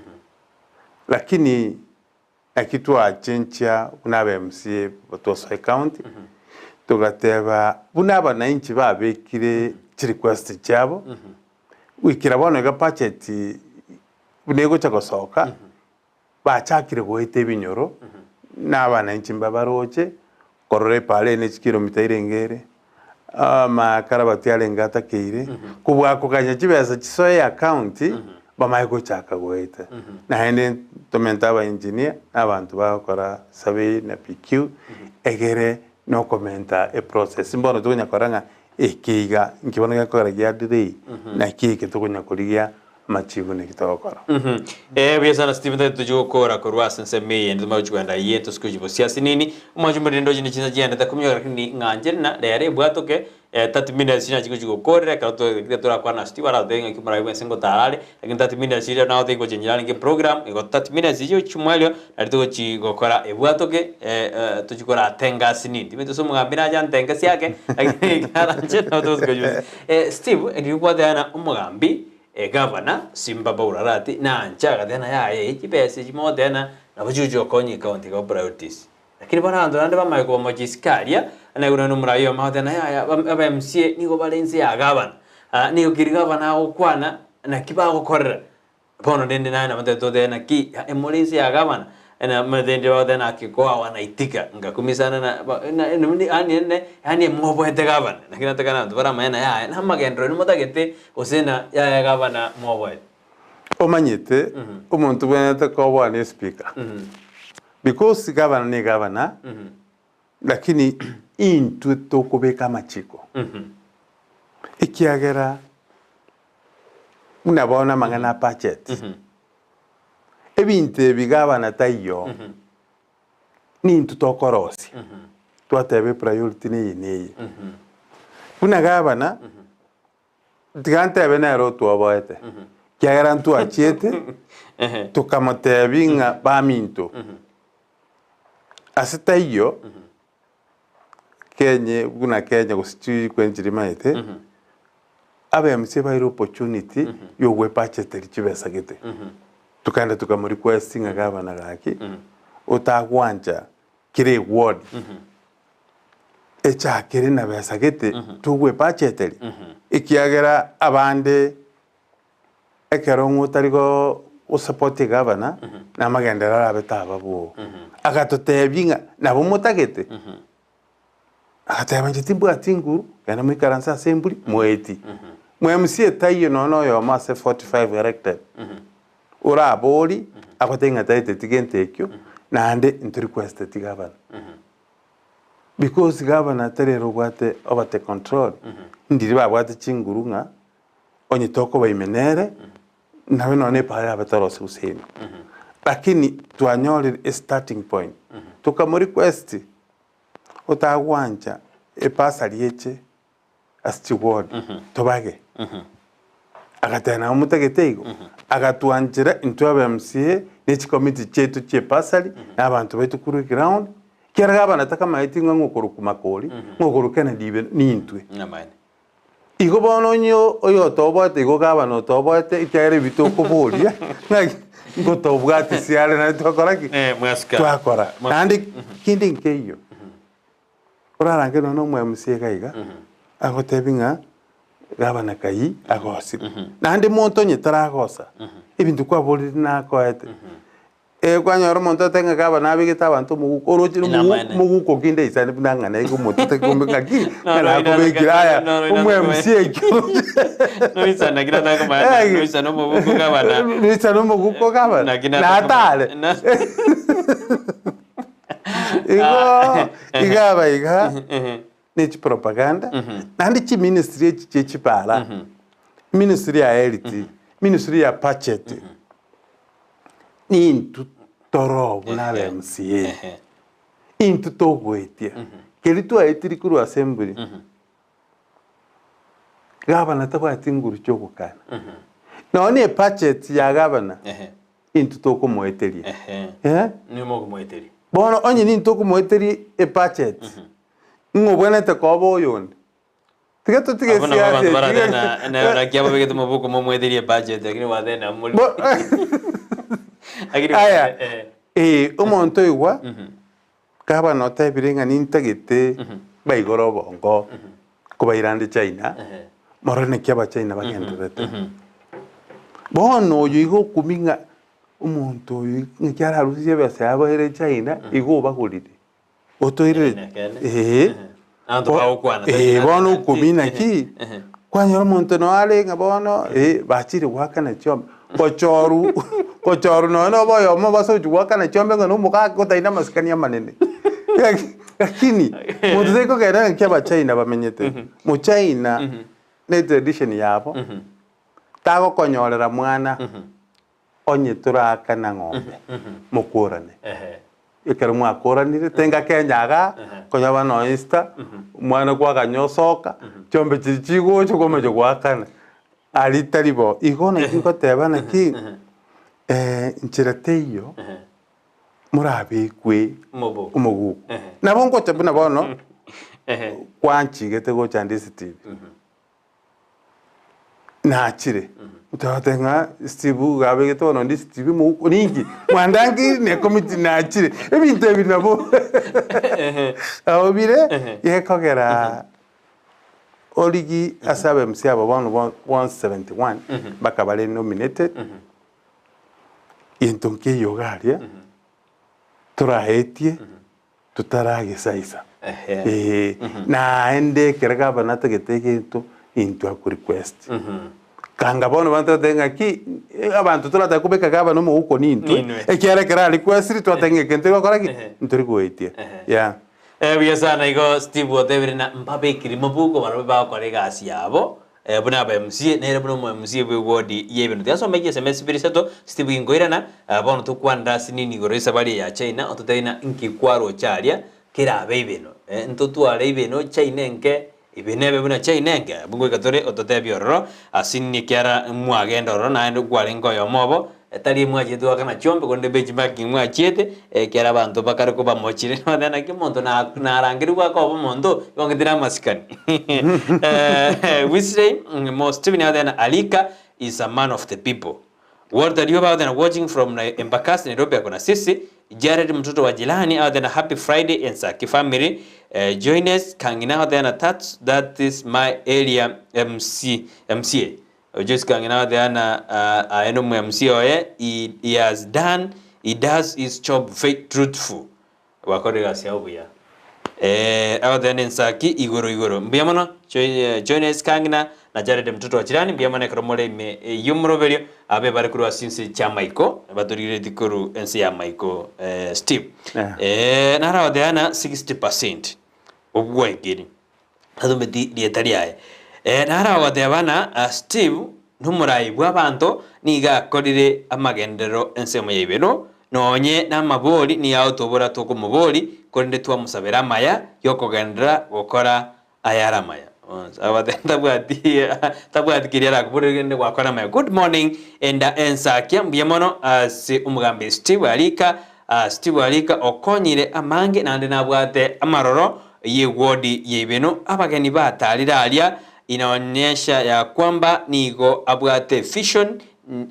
Lakini naki twachenchia buna aba MCA twasoa ecounty, togateba buna abananchi babekire chirequest chiabo, goikera bono iga budget buna egocha gosoka, bachakire goeta ebinyoro, na abananchi mbabaroche, korora epaara eye ne chikilomita irenge ere, amakarabati arenge atakeire, kobua koganya chibesa chisoe eaccount, bamanye gochaka goeta. Naende tomente aba engineer, na abanto bagokora survey na PQ, egere na okomenta eprocess. Mbono tokonya korora ng'a eke iga, nki bono gekogera gia delay, naki eke tokonya korigia amachibu naki togokora. Eh, buya sana Stephen tari tochi gokora korwa ase ensemo eye ende tomanye gochi kogenda aye tosike gochi bosia ase nini omwancho omorende oche ne chinsa chiaendete kominyoka lakini ng'anchire na rero ebwatoke eh, 30 minutes chinachi gochi gokorera ekero to torakwana na Steve aratotebie ng'aki omorai bwense ngotara are lakini 30 minutes chiria nagotebia ngochenchera arenge eprogram igo 30 minutes echio chimwerio nari togochi gokora ebwatoke eh, eh, tochi koratenga ase nini timanyeti gose omogambi nache antenge siake lakini ekiaranche nabo togochi gochi Eh, Steve riria gwateana omogambi Egavana Simba Paul Arati nanche agatena yaya chibesa echi mogotena nabo chigochia gokonya ecounty iga priorities. Lakini bono abanto naende bamanye kobamoa chisike aria, naigure naende omorai oyomo agoteba yaya aba MCA nigo bare inse ya gavana, nigo keri gavana agokwana naki bagokorera. Bono rende naye nabo ntagete totebe naki more inse ya gavana, rende bagoteba naki koawa naitika, ngakumia sana na ba na yaani rende yaani mwoboete gavana, naki nataka abanto baramanye na yaya na amagenderero aino motagete gose na yaya gavana mwoboete. Omanyete omonto obwenerete koboa ne speaker because gavana ne gavana lakini intwe tokobeka amachiko ekiagera Buna bono amang'ana a budget, ebinto ebi gavana taiyo, nintwe tokorosia, twateba epriority neye na eye. Buna gavana, tiga ntebe nere otwoboete, ekiagera ntwachiete, tokamotebia ng'a baminto, ase taiyo, Kenya buna Kenya gose chikweni chiria maete, aba MCA baire opportunity ya ogwebudgeteria chibesa gete. Tokaenda tokamo request ng'a gavana gaki, otagwancha kera eward echakere na besa gete togwebudgeteria, ekiagera abande Ekero ng'a otari gosupport egavana, na amagenderero arabe taba bwogo. Agatotebia ng'a nabo motagete, agateba inche timbwati nguru, genda moikaranse ase emburi moetie. Mwa MCA taiyo nonya na oyomo ase 45 elected, orabori agotebie ng'a taeteti gento ekio, naende ntorequesteti gavana. Because gavana tari ere obwate obate control, ndiri babwate chinguru ng'a onye tokoba ime nere, nabe nonya na epaara yabe torose gose ime. Lakini twanyorire e starting point, tokamo request otagwancha ebasari eche ase chiward tobage. Agateba nabo motagete igo, agatwanchera intwe aba MCA ne chikomiti chiaito chia ebasari na abanto baito korwa eground, ekiagera gavana takamaeti ng'a ng'okorokwa Makori, ng'okorokwa Kennedy ibe nintwe. Namaene. Igo bono onye oyotoboete igo gavana otoboete ekiagera ebi tokoboria ng'aki ngotobwatisia are naende twakora ki? Eh, mwasika. Twakora. Mwasika. Naende kende nkeiyo, orarange nonya na omo MCA iga iga, agotebi ng'a gavana kai agosire. Naende monto onye taragosa, ebinto kwaborire nakoete. Eh, kwanyora omonto oteba ng'a gavana abegete abanto omoguko, oroche Inamaene. omoguko kinde isani buna ng'a naige omote takombe ng'aki, No, ng'a no, nakobekire aya, no, no, no, omo MCA ekio Noisana kira nakomanya, Eh, noisana omoguko gavana. noisana omoguko gavana, Naki natare. Na- Igo, iga aba iga, ne chipropaganda, naende chiministry echi chie chipara, ministry ya health, Ministry ya budget nintwe toro buna aba MCA, intwe togoetia keria twaetiri korwa assembly, gavana tabwati nguru chiogokana. Nonya na ebudget ya gavana intwe tokomoeteria. Eh? Nigo mokomoeteria. Bono onye nintwe tokomoeteria ebudget, ng'o obwenerete koba oyonde? Tiga totige Abwo nabo siasa abanto eye, barate tiga- na na naki ababegete moboko momweterie budget lakini gwatena mori. Bo- Lakini Aya, eh, eh, omonto oigwa gavana otebire ng'a nintagete baigore obongo kobairande China, morore naki abachina bagendererete. Bono oyo iga okumia ng'a omonto oyo ng'aki ararusie ebesa yabo ere China, igo obagorire. Otoirire ee Abanto bagokwana, ee bono okumia Ehe, naki ehe. kwanyora omonto noo are ng'a bono ee bachire goakana chiombe gochoru gochoru nonye nobe oyomo base gochia goakana chiombe ng'a na omogaka otari na amasikani amanene lakini monto tari kogenda ng'aki abachina bamenyete, mochina ne tradition yabo tagokonyorera mwana Onye toraakana ng'ombe, mokorane. Ekero mwakoranire, tenga Kenya igaa, konya bono nonye Easter, omwana kwaganya osoka, chiombe chiria chigocha kwamanya goakana, aria tari bo. Igo naki ngoteba naki, nchera teiyo morabekwe omoguko. Nabo ngocha buna bono, kwanchigete gocha ande ase TV. Nachire, ntote ng'a Steve iga abegete bono ndi Steve omouko ninki? Mwandangeiri ne committee nachire, ebinto ebi nabo nabo bire gekogera origi ase aba MC aba bono bo 171 mpaka bare nominated, gento nkeiyo iga aria toraetie. Totaragesaisa. Ee, naende ekero gavana atagete egento, intwe ako request. Kanga bono abanto batebe ng'aki, abanto toratake kobeka gavana omogoko nintwe, Ninwe. ekiagera ekero a requestiri twateba ng'a egento gokora ki? Ntori goetia. Yeah. Buya sana igo Steve otebire na mbabekiri mobuko barabwo bagokora egasi yabo Buna aba MCA, nere buna omo MCA bwe ward y'ebinto. Tiga nsome chiSMS bire isato, Steve ginkoirana, bono tokwanere ase nini igoro y'esabari eye ya China, ototebie ng'a nki kwaroche aria kerabe ibeno. Ntotware ibeno China enke, ibeno ebe buna China enke. Abwo ngoika tore ototebie ororo, ase nini ekiara mwagenda ororo naende kwarenge oyomo obo, tari mwachiete goakana chiombe korende benchmarking mwachiete, ekiara abanto bakare kobamochire nonye naki omonto na narangerigwe akoba omonto, igo ng'iti namasikani. Wesley Mo Stephen agoteba Alika is a man of the people. Walter Rioba agoteba watching from Embakasi Nairobi ako na sisi. Jared mtoto wa jirani agoteba happy Friday and Saki family. Joines Kang'ina agoteba that's that is my area MC MCA. Joyce Kang'ina agoteba na aye no MC oye he, he has done he does his job truthful. Gwakorire egasi yao buya. Eh, agoteba nensaki igoro igoro. Mbuya mono Joines Kang'ina na Jared mtoto wa jirani, mbuya mono ekero more ime y'omoroberio abe bare korwa ase inse chi'amaiko batorigeretie korwa ense y'amaiko eh, Steve. Yeah. Eh, naro agoteba ng'a 60% obwaikeri Tatometi rieta riaye. Naro agoteba ng'a Steve nomorai bw'abanto nigo akorire amagenderero ensemo ya ibero, nonye namabori nigo agotobora tokomobori, korende twamosabera amaya yokogenderera gokora ayare amaya. Agote tabwati tabwati keria arakobore rende gwakora amaya. Good morning enda ensakia mbuya mono ase omogambi Steve Arika. Steve Arika okonyire amange naende nabwate amaroro y'ewodi y'eibeno abageni batarire aria inaonyesha ya kwamba nigo abwate vision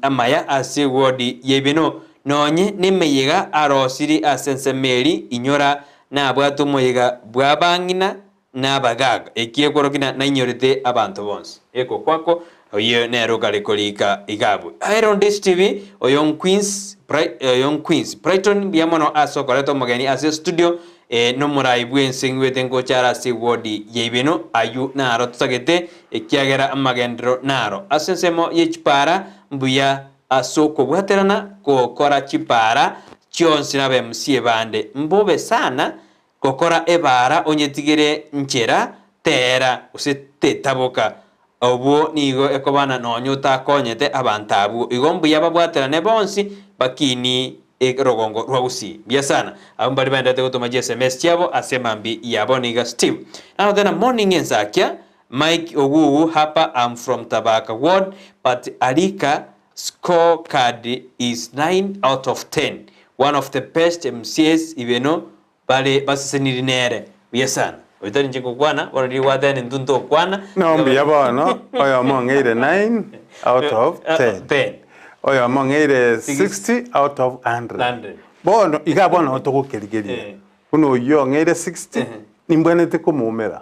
amaya ase ewodi y'eibeno nonye nemeyega arosiri ase ensemo eri inyora nabwate omoyega bw'abang'ina Nabagaaka, ekiekoroki na nainyorete abanto bonsi. Eko kwako, oyio nere okare korika iga abwo. Iron Dish TV, oyo Queens, oyo Queens. Brighton mbuya mono ase okoreta omogeni ase estudio eh, nomorai bwense ng'wete ngocha are ase ewodi ya ibeno, aywo naro totagete ekiagera amagenderero naro. Ase ensemo ye chipara mbuya ase okobwaterana gokora chipara chionsi na aba MCA bande. Mbobe sana Gokora ebaara onyetigere nchera teera gose tetaboka. Obwo nigo ekobana nonya otakonyete abanto abwo. Igo mbuya babwaterane bonsi bakini rogongo rwa Gusii. Mbuya sana abwo mbari baenderete gotoma chi sms chiabo ase emambi ya bono iga Steve. Naro tena morning ensakia Mike Ogugu hapa am from Tabaka ward but Arika score card is 9 out of 10 one of the best MCAs ibeno Bare baseseniri nere. Buya sana. Oyo tari inche ngokwana, bono riria gwateba intwe ntokwana. No mbuya bono, oyomo ong'eire 9 out of 10. 10. Oyomo ong'eire 60 out of 100. 100. Bono iga bono nabo togokerigeria. Eh. Buna oyio ong'eire 60, nimbwenerete komoumera,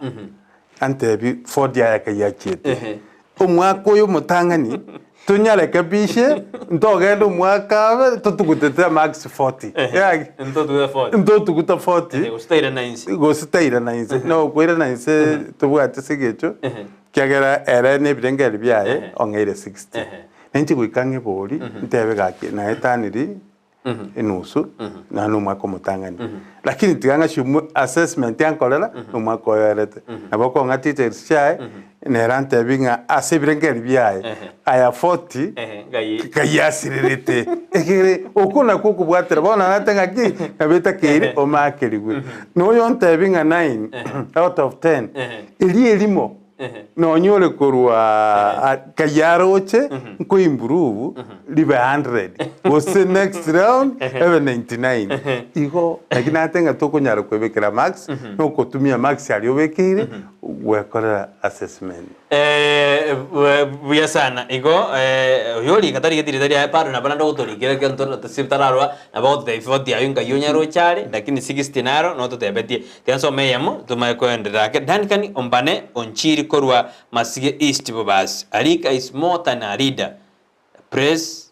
antebi Ford yaye akayiachiete. Ehe. Omwaka oyo omotang'ani tonyarekebishe ntogende omwaka abe totugutete marks 40 Yaki? Ntotuguta 40. Ntotuguta 40 Gose tairana inse. gose tairana inse nokoirana inse tobwate ase egecho ekiagera ere na ebirengeri biaye ong'eire 60 Ninche goika ng'ebori ntebe gaki naetaniri enusu nonya na omwaka omotang'ani. Lakini tiga ng'a assume assessment ankorera na omwaka oyoerete. Nabo okong'a details chiaye, nere antebi ng'a ase ebirengeri biaye, aya 40 ngai asirerete. Ekere okwo nakwo okobwatera bono narente ng'aki, nabo etakeire omakerigwe. Na oyo ontebi ng'a 9 out of 10, erio erimo Nonya ore korwa kai aroche nko improve ribe 100 gose next round ebe 99 igo naki nate ng'a tokonyara koebekera marks na okotumia marks aria obekeire gwekorera assessment. Buya sana igo oyo orika tarigeti rita riaye bado nabo naende ogotorikera ekero tararwa nabo agototebia 40 aywo nkai onyaroche are lakini 60 naro nototebetie Tiga nsome eyemo, tomanye koenderera ake. Duncan Ombane Onchiri korwa Masige East Bobasi, Arika is more than a leader. Press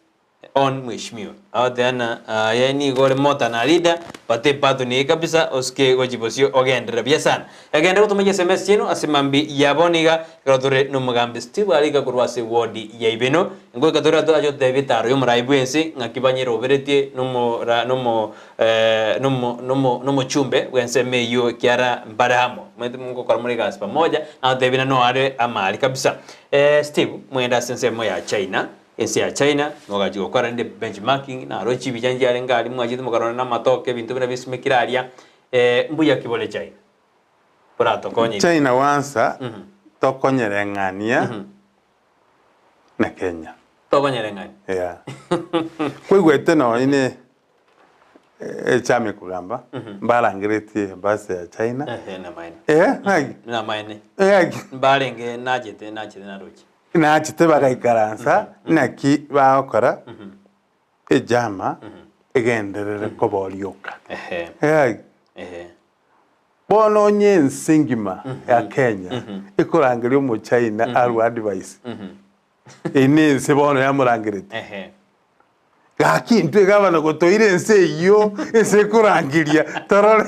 on Mheshimiwa. Agoteba ng'a aye nigo ore more than a leader, but epato niye kabisa osike gochia bosio ogenderere buya sana. Egende gotoma chiSMS chiaino ase mambia ya bono iga ekero tore nomogambi Steve Arika korwa ase ward ya Ibeno. Ngoika tore ache gototebia etaro y'omorai bwensi ng'aki banyeroberetie nomora nomo nomochumbe bw'ensemo eyio ekiara mbare amo, omanyete mogokora more egasi pamoja, nagotebi buna noare amari kabisa. Steve, mwende ase ensemo ya China, ense ya China, mogachia gokora rende benchmarking, naro chibicha nchiarenge aria mwachete mokarora na amatoke ebinto buna bisimekire aria, mbuya ki bore China? Boratokonye intwe. China gwansa tokonyereng'ania na Kenya. Tokonyereng'ania? Yeah. Kwaigwete nonye ne echama ekogamba mbarangeretie embassy ya China. Ehe, namaene. Eh, ng'aki? Namaene. Ng'aki? Mbarenge nachete nachete naroche. Nachete bagaikaransa naki bagokora ejama egenderere koba orioka. Ehe. Ng'aki? Ehe. Bono onye ense engima ya Kenya ekorangeria omochina arue advice, Eye nense bono yamorangeretie. Ehe. Gaki intwe gavana gotoire ense eyio ense ekorangeria torore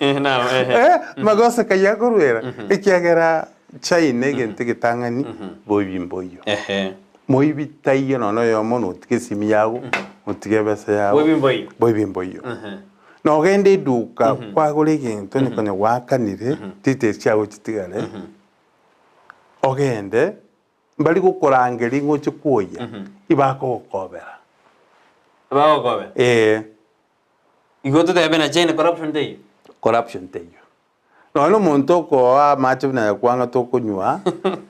Eh, nabo, ehe. Eh, magoso kai akorwera ekiagera China egento egetang'ani boibi mboiyo. Ehe. Moibi taiyo nonya oyomo notige esimi yago notige ebesa yago Boibi mboiyo. boibi mboiyo. Ehe. Nogende eduka kwagora egento onye konya gwakanire details chiago chitigare. Ogende, mbari gokorangeria ng'a oche kwoyia, ibakogokobera. Bagokobera? Ee. Igo totebe na China corruption teiyo? Corruption teiyo. Nonya na omonto okoa amache buna yakwang'a tokonywa,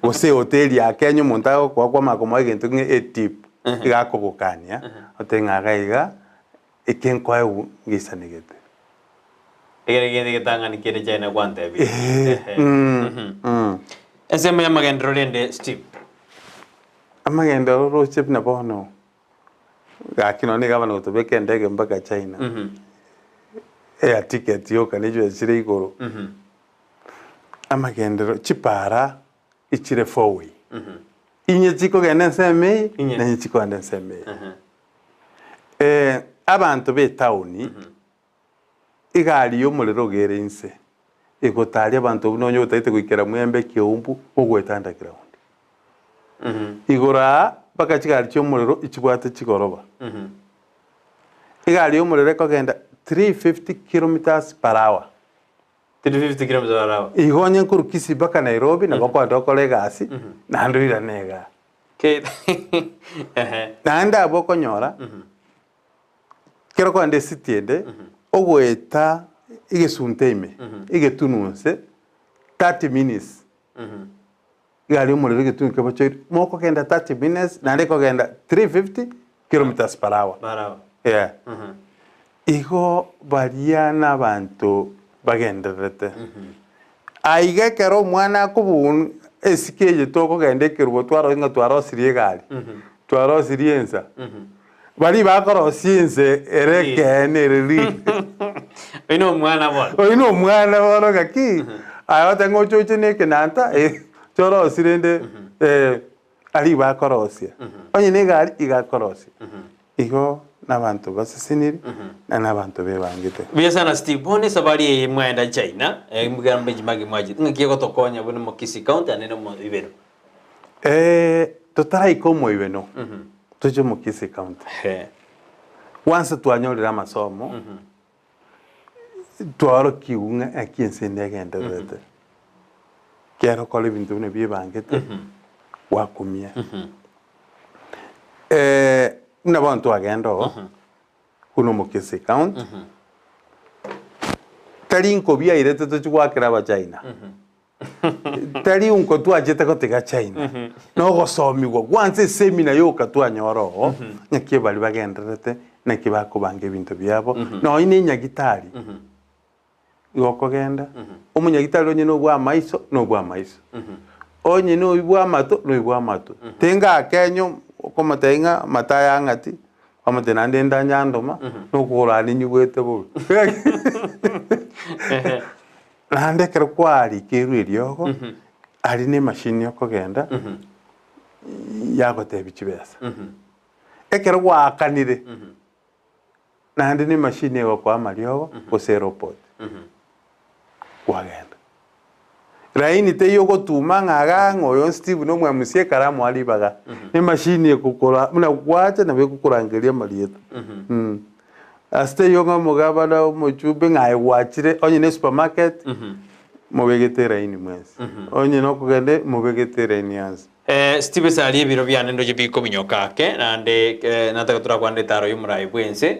gose ehoteli ya Kenya omonto agokoa kwamanya komoa egento ng'a etip, iga akogokania, otebe ng'a iga iga, eke nkoegwa ngeisanegete. Ekero egento egetang'ani kere China gwantebia. Eeh, Ehe. mm, mm. Ensemo y'amagenderero rende Steve. Amagenderero oroche buna bono, gaki nonya nigo abana gotobeka endege mpaka China, air ticket yoka ne chibesa chire igoro. Amagenderero, chipara echire four way, inye chikogenda ensemo eye, Inye. na inye chikogenda ensemo eye. Abanto b'etaoni, Egari y'omorero iga ere inse, egotaria abanto buna onye otagete goikera mwembe ekeumbu, ogoeta underground. Igoro aa mpaka chigari chi'omorero ichibwate chigoroba. Egari y'omorero ekogenda 350 kilometres per hour. 350 kilometers per hour. Igo onye nkorwa Kisii mpaka Nairobi nabo okogenda okore egasi naende oirane igaa. Ke ehe. Naende abwo okonyora, ekero okogenda esiti ende, ogoeta egesunte ime, egetunu nse, 30 minutes, egari omorero egetunu kebochoire, mokogenda 30 minutes naende ekogenda 350 kilometers per hour. Per hour. Yeah. Igo baria nabanto bagendererete. Aiga ekero omwana akobun esike eye tokogenda ekerubo twarora ng'a twarosirie egari, twarosirie ensa, baria bakorosia ense ere ekeene ere real. Oyio na omwana bono. Oyio na omwana bono ng'aki, aye ogoteba ng'a oche oche na ekenanta, chorosie rende aria bakorosia, onye na egari iga akorosia. Igo nabanto baseseniri, na nabanto bebangete. Buya sana Steve, bono esabari eye mwaenda China, eh, mbwira mbe chimagi mwachete, ng'aki egotokonya buna mo Kisii County ande na mo Ibeno? Eh, totaraika omoibeno, toche mo Kisii County. Ehe. Kwanza twanyorire amasomo, twaorokigwe ng'a ng'aki ense ende egendererete. Ekero okora ebinto buna biebangete, gwakumia. Buna bono twagenda oo, buna omokisi county, tari nkobi airete tochie goakera abachina, tari nko twachete gotiga China, na ogosomiwa gwansa esemina yoka twanyora oo, ng'aki baria bagendererete, naki bakobanga ebinto biabo, nonye na enyagitari. Igo okogenda, omonyagitari onye nobwa amaiso, nobwa amaiso, onye noyio bwa amato, noyio bwa amato. Tingakenya okomotebia ng'a amato aya ang'ati, kwamotebia naende ndanyandoma, nokogoro aria nyigwete bobe. Naende ekero kwarikeirwe eriogo, aria na emashini okogenda, yagotebia chibesa. Ekero gwaakanire. Naende nemashini egokoa amariogo gose erobot kwagenda. Laini teiyo ogotuma ng'a igaa ng'a oyo Steve na omwamc ekaramu aria ribaga. Emashini egokora buna gwacha nabo egokorangeria amarieta. Ase teiyo ng'a omogabana omochumbe ng'a aye gwachire onye ne esupermarket mobegete eraini mwensi. Onye nokogenda mobegete eraini yonsi. Steve ase aria ebiro biane ndoche bikominyoka ake, naende nataka torakwane etaro y'omorai bw'ense.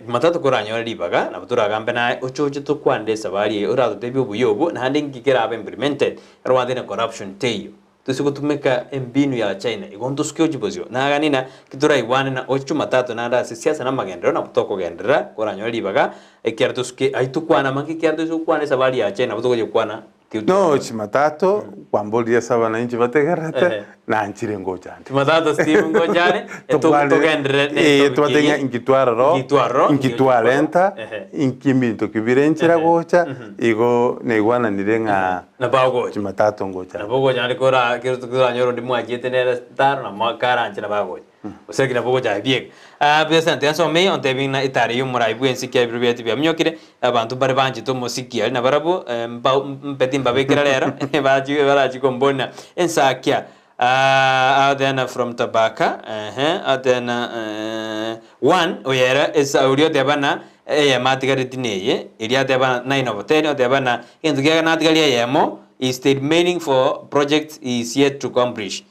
Jumatatu koranyore ribaga, nabo toragambe naye, oche oche tokwanere esabari eye, oratotebie obuya obwo, naende inki kerabe implemented, ekero gwatebire corruption teiyo. Toise gotumeka embinu ya China, igo ntosuke gochia bosio. Nagani na ki toraigwane na oche Jumatatu naende ase siasa na amagenderero nabo tokogenderera, koranyore ribaga, ekiagera tosuke ayio tokwane amange ekiagera toise gokwana esabari ya China nabo togochia gokwana. No Jumatatu kwamboririe ase abananchi bategererete, nanchire ngocha nde. Jumatatu Steve ngocha are, togenderere ne Eh, etopic tobate ng'a eye. inki twarora, Inki twarora, inki inki twarenta, Ehe. inki ebinto ki bire nchera gocha, igo naigwananire ng'a Nabo agocha. Jumatatu ngocha nde. Nabo ogocha naende kora kero toranyore onde mwachiete nere taro na mwakaranche nabo agocha. Gose ekero nabo ogocha bieka. Ah, buya sana tiga nsome eye ontebie ng'a etara eyio omorai bwensi ekiagera ebiro biaye tibiaminyokire, abanto mbare banchete omosiki aria nabarabwo mba mpe timbabekera rero barachi barachi kombona ensakia ah, Athena from Tabaka ehe Athena one oyo ere esa oria oteba ng'a eyemo atigareti neye, eria ateba nine of ten oteba ng'a egento kiaye natigaria eyemo is the remaining for project is yet to accomplish.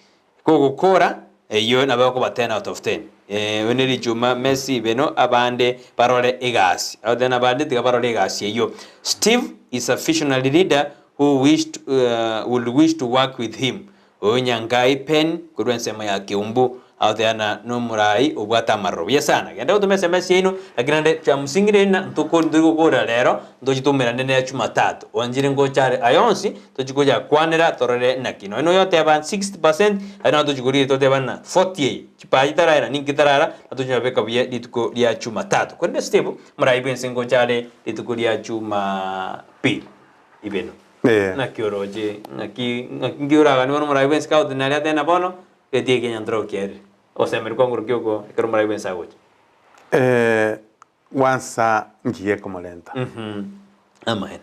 Kogokora eyio nabo ekoba ten out of ten. Oyo ne richuma Messi beno abande barore egasi. Abande nabande tiga barore egasi eyio. Steve is a visionary leader who wished, would wish to work with him. Oyo Nyangai Pen korwa ensemo ya Keumbu agoteana nomorai obwate amaroro. Buya sana. Genda gotoma SMS yaino lakini naende chia msingi rende ntoko ntori gokorera rero ntochi toumerane nere Jumatatu. Oanchire ngocha are aya onsi Tochi koyakwanera torore naki. Nonya noyo oteba 60%, aye nabo tochi korigereria toteba ng'a 40 eye, chipacha chitarara ninki tarara, na tochi kobeka buya rituko ria Jumatatu. Korende Steve, omorai bwense ngocha are rituko ria Jumapili. Ibeno. Eh. Naki oroche, ng'aki ng'aki nki oraganie bono omorai bwense kagotenena aria ateba bono, geti eke nyantora okiarire. Ogosemeria kwango nki oko ekero omorai bwense agocha? Gwansa nki gekomorenta? Amaene.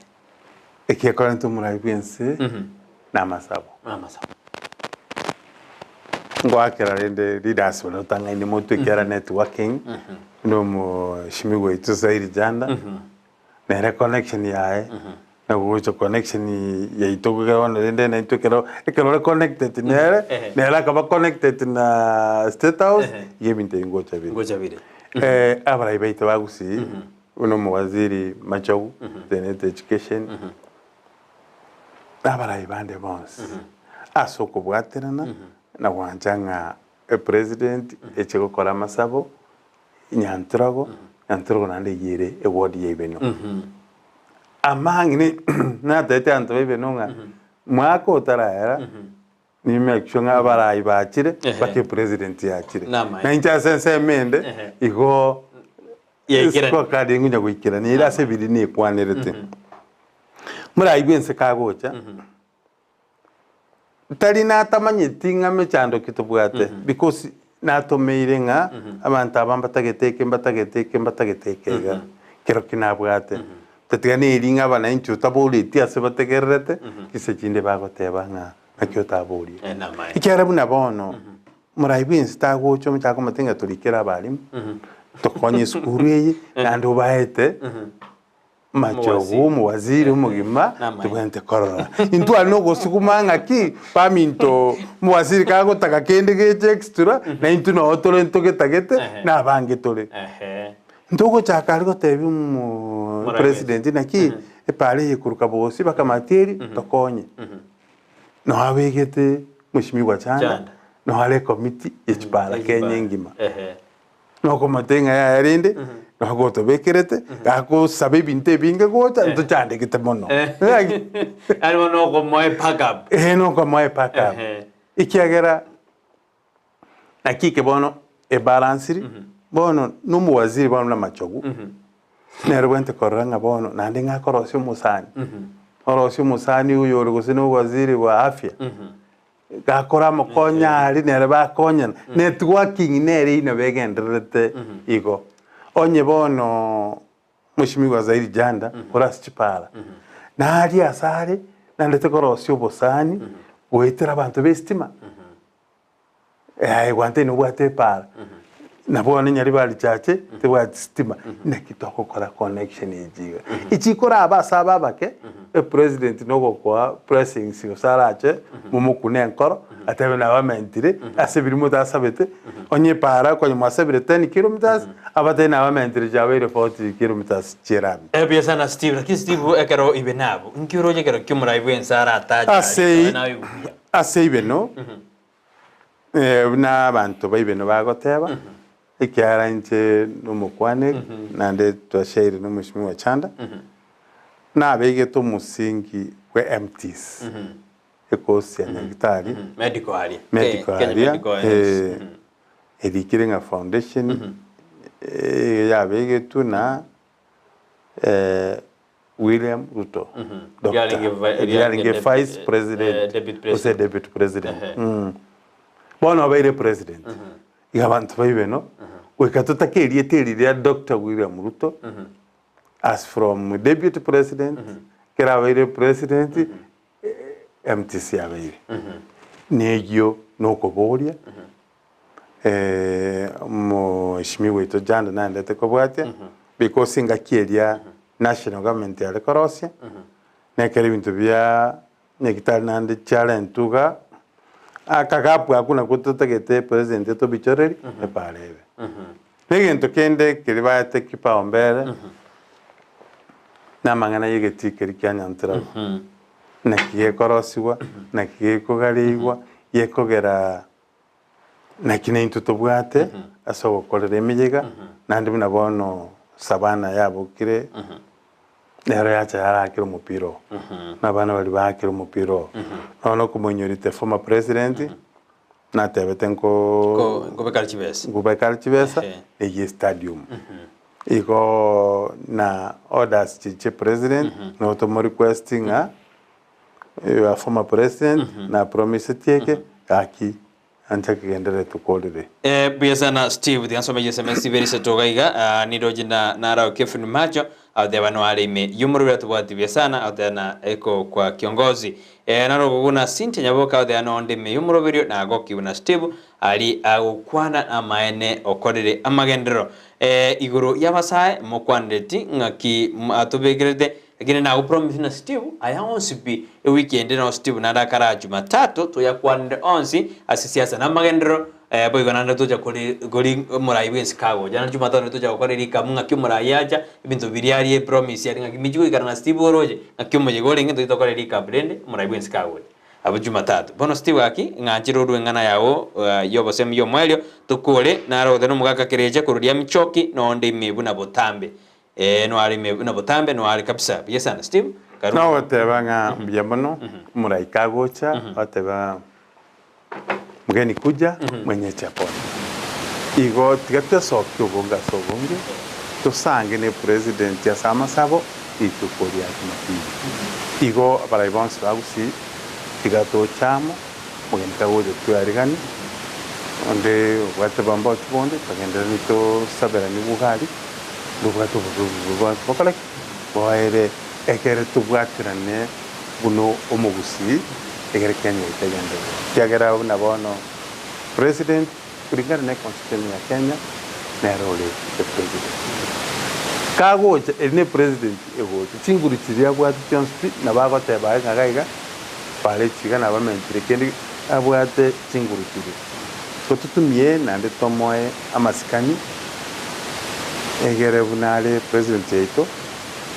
Ekekorenta omorai bw'ense namasabo. Namasabo. Ngoakera rende leaders baria otang'aini motwe ekiagera networking, buna omoshimiwa oito Zairi Janda, nere connection yaye. Na gocha connection yaito ekero bono rende naintwe ekero ekero ore connected nere, Ehe. nere akaba connected na State House, Ehe. iga ebinto ebi ngocha bire. Ngocha bire. Abarai baito ba Gusii, buna omowaziri Machogu, otenenete education, na abarai bande bonsi, ase okobwaterana na gwancha ng'a epresident eche gokora amasabo, Nyantrogo, Nyantrogo naende eyio ere eward ya Ibeno. Amang'ina natebete abanto ba Ibeno ng'a mwaka otaraera ni make sure ng'a abarai bachire Ehe. mpaka epresident yachire. Namaene. Na inche ase ensemo ende Ehe. igo Yaikerani. scorecard ngonya goikerania ere ase ebiri nekwanerete. Morai bwa ense kagocha. Tari natamanyeti ng'a mechando ki tobwate because natomeire ng'a abanto aba mbatagete eke mbatagete eke mbatagete eke iga kero ki nabwate. Tatiga neri ng'a abananchi otaboretie ase bategererete chinsa chinde bagoteba ng'a naki otaboria. Eh, namaene. Ekiagera buna bono morai bwensi tagocha omochake komotebia ng'a torikere abalimu tokonye esukuru eye naende obaete Machogu, omowaziri omogima, tobwenerete korora. Intware nogosuguma ng'aki, baminto omowaziri kagotaka kende geche extra, na intwe noo tore ntogetagete, na abange tore. Ntogochaka aria gotebia omo president naki, epara eye korwa Kabosi mpaka Matieri, tokonye. Noo abegete mweshimiwa Chanda, noo are ecommittee ye chipara Kenya engima. Nokomotebi ng'a yaya rende nogotobekerete, gakosaba ebinto ebinge gocha ntochandegete mono. Yaani bono okomoa epack up. Eeh nokomoa epack up. Ehe. Ekiagera naki eke bono ebalansiri, bono na omowaziri bono buna Machogu, nere obwenerete korora ng'a bono naende ng'a akorosia omosani, orosie omosani oyo ore gose na owaziri bwa afya. Gakora amokonya aria nere bakonyana, networking nere ina begendererete igo. Onye bono Mweshimiwa Zairi Janda ore ase chipara, naria ase are naendete korosia obosani goetera abanto b'estima, aye gwantebi nobwate epara, na bono Nyaribari Chache tebwati stima, naki togokora connection echi iga. Echi koraba ase aba abake, epresident nogokoa blessings gose arache momokune enkoro atebe nabamentire ase ebiria motasabete, onye epara konya mwasabire 10 kilometers, abatebie nabamentire chiabeire 40 kilometers chi'erami. Buya sana Steve, lakini Steve ekero ibe nabo, nki oroche ekero ki'omorai bw'ense aratache aria, Ase nonya naye buya. ase ibeno, Buna abanto ba ibeno bagoteba, ekiagera inche nomokwaneri, naende twashaire na Omweshimiwa Chanda, nabegete omosingi bwe MTs, ekosi ya Nyagetari, Medical aria. medical Kenya aria, Medical yes. erikire ng'a foundation, yabegetwe na William Ruto, Doctor, Riarenge vi- riarenge riarenge vice eh, president deputy gose president. deputy president. Ehe. Bono obeire president, iga abanto baibe no, goika totake erieta eri ria Doctor William Ruto, as from deputy president, ekero abeire president, MTC abeire. Neyio nokoboria, Omweshimiwa oito Janda naendete kobwatia, because engaki eria national government yare korosia, na ekero ebinto bia nyagetari naende chiarentwe igaa, akagapu akwo nakwo totagete president atobichorerie, epara ebe. Na egento kende keria baete kipaumbele, na amang'ana ya egetii keria kia Nyantirama, naki gekorosiwa, naki gekogareigwa, gekogera Naki naintwe tobwate ase ogokorera emeyega, naende buna bono Savana yabokire, nero yacha yarakera omopira oo, na abana baria baakire omopira oo. Nonya okomoinyori the former president, natebete nko Ko- nkobekare chibesa. nkobekare chibesa, Ehe. eyie stadium. Igo na orders chiria chia president, nigo tomo request ng'a. Your former president na promiseti eke gaki ancha kegenderere tokorere. Eh, buya sana Steve, tiga nsome SMS ibere isato iga iga, ah, niroche na narao Kevin Macho, agoteba noare ime y'omorweri atobwati buya sana, agoteba na eko kwa kiongozi. Eh, naro buna Cynthia Nyaboka agoteba nonde ime y'omoroberio nagokiwe na Steve ari agokwana amaene okorire amagenderero. Eh, igoro y'abasae mokwanereti ng'aki atobekerete. Lakini nago promise na Steve aya onsi pi ewiki ende nao Steve naende akaraa Jumatatu toyakwanire onsi ase siasa na amagenderero eh, boigo naende tocha kori kori omorai bwensi kagocha naende Jumatatu nari tocha gokora erikamu ng'aki omorai acha ebinto biria arie epromise aria ng'aki michi goikara na Steve oroche ng'aki omoyega orenge ntoche tokore erikabu rende omorai bwensi kagocha. Abwo Jumatatu. Bono Steve gaki ng'anchire orue eng'ana yao y'obosemi y'omoerio tokore naro goteba nomogaka kerecha korwa Riamichoki nonde ime buna botambe. Ee, noare ime buna botambe, noare kabisa. Buya sana, Steve. Karibu. Nogoteba ng'a mbuya mono, omolaika agocha, agoteba mgeni kuja, mwenyeji apone. Igo tiga twesokie obonge ase obonge, tosange ne president ase amasabo rituko ria Jumapili. Igo abarai bonsi ba Gusii tiga toche amo, omogeni tagocha tweariganie, onde obwate bambochi bonde togendereranie tosaberanie bogari. Ndobwate obobe obobe bwansi bokore ki? Boere ekere tobwaterane buna omogusii egere Kenya yaito egenderere. Ekiagera buna bono president kulingana ne constitution ya Kenya nere ore the president. Kagocha eri ne president egocha chinguru chiria abwate chionsi pi nabo agoteba aye ng'a iga iga bare chiga nabamentire kende abwate chinguru chiria. So totumie naende tomoe amasikani Egere buna are president yaito,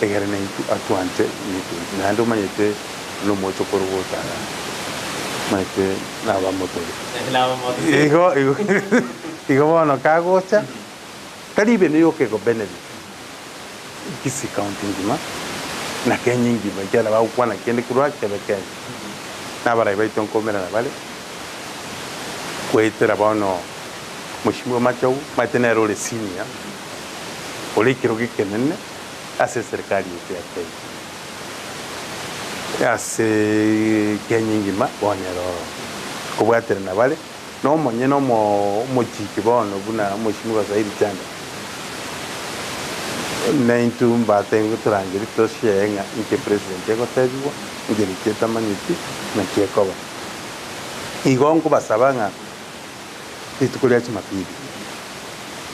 egere naintwe atwanche naintwe naende omanyete buna omochokoro gotara omanyete nabamotore. Igo igo igo bono kagocha tari ibe yoka ego benefit Kisii county ngima na Kenya engima ekiagera bagokwana kende korwa kebe Kenya. Na abarai baito nkomerana bare goetera bono. Mheshimiwa Machau omanyete nere ore senior, ore ekerogo ekenene ase eserikari yaito ya Kenya. Ase Kenya engima bono ere ororo. Kobwaterana bare na omonyene omo omochiki bono buna Mheshimiwa Saidi Chanda, naintwe mbatenge torangerie toshare ng'a inki epresident egotebigwa, inki naki etamanyeti, naki ekoba. Igo nkobasaba ng'a. Rituko ria Jumapili,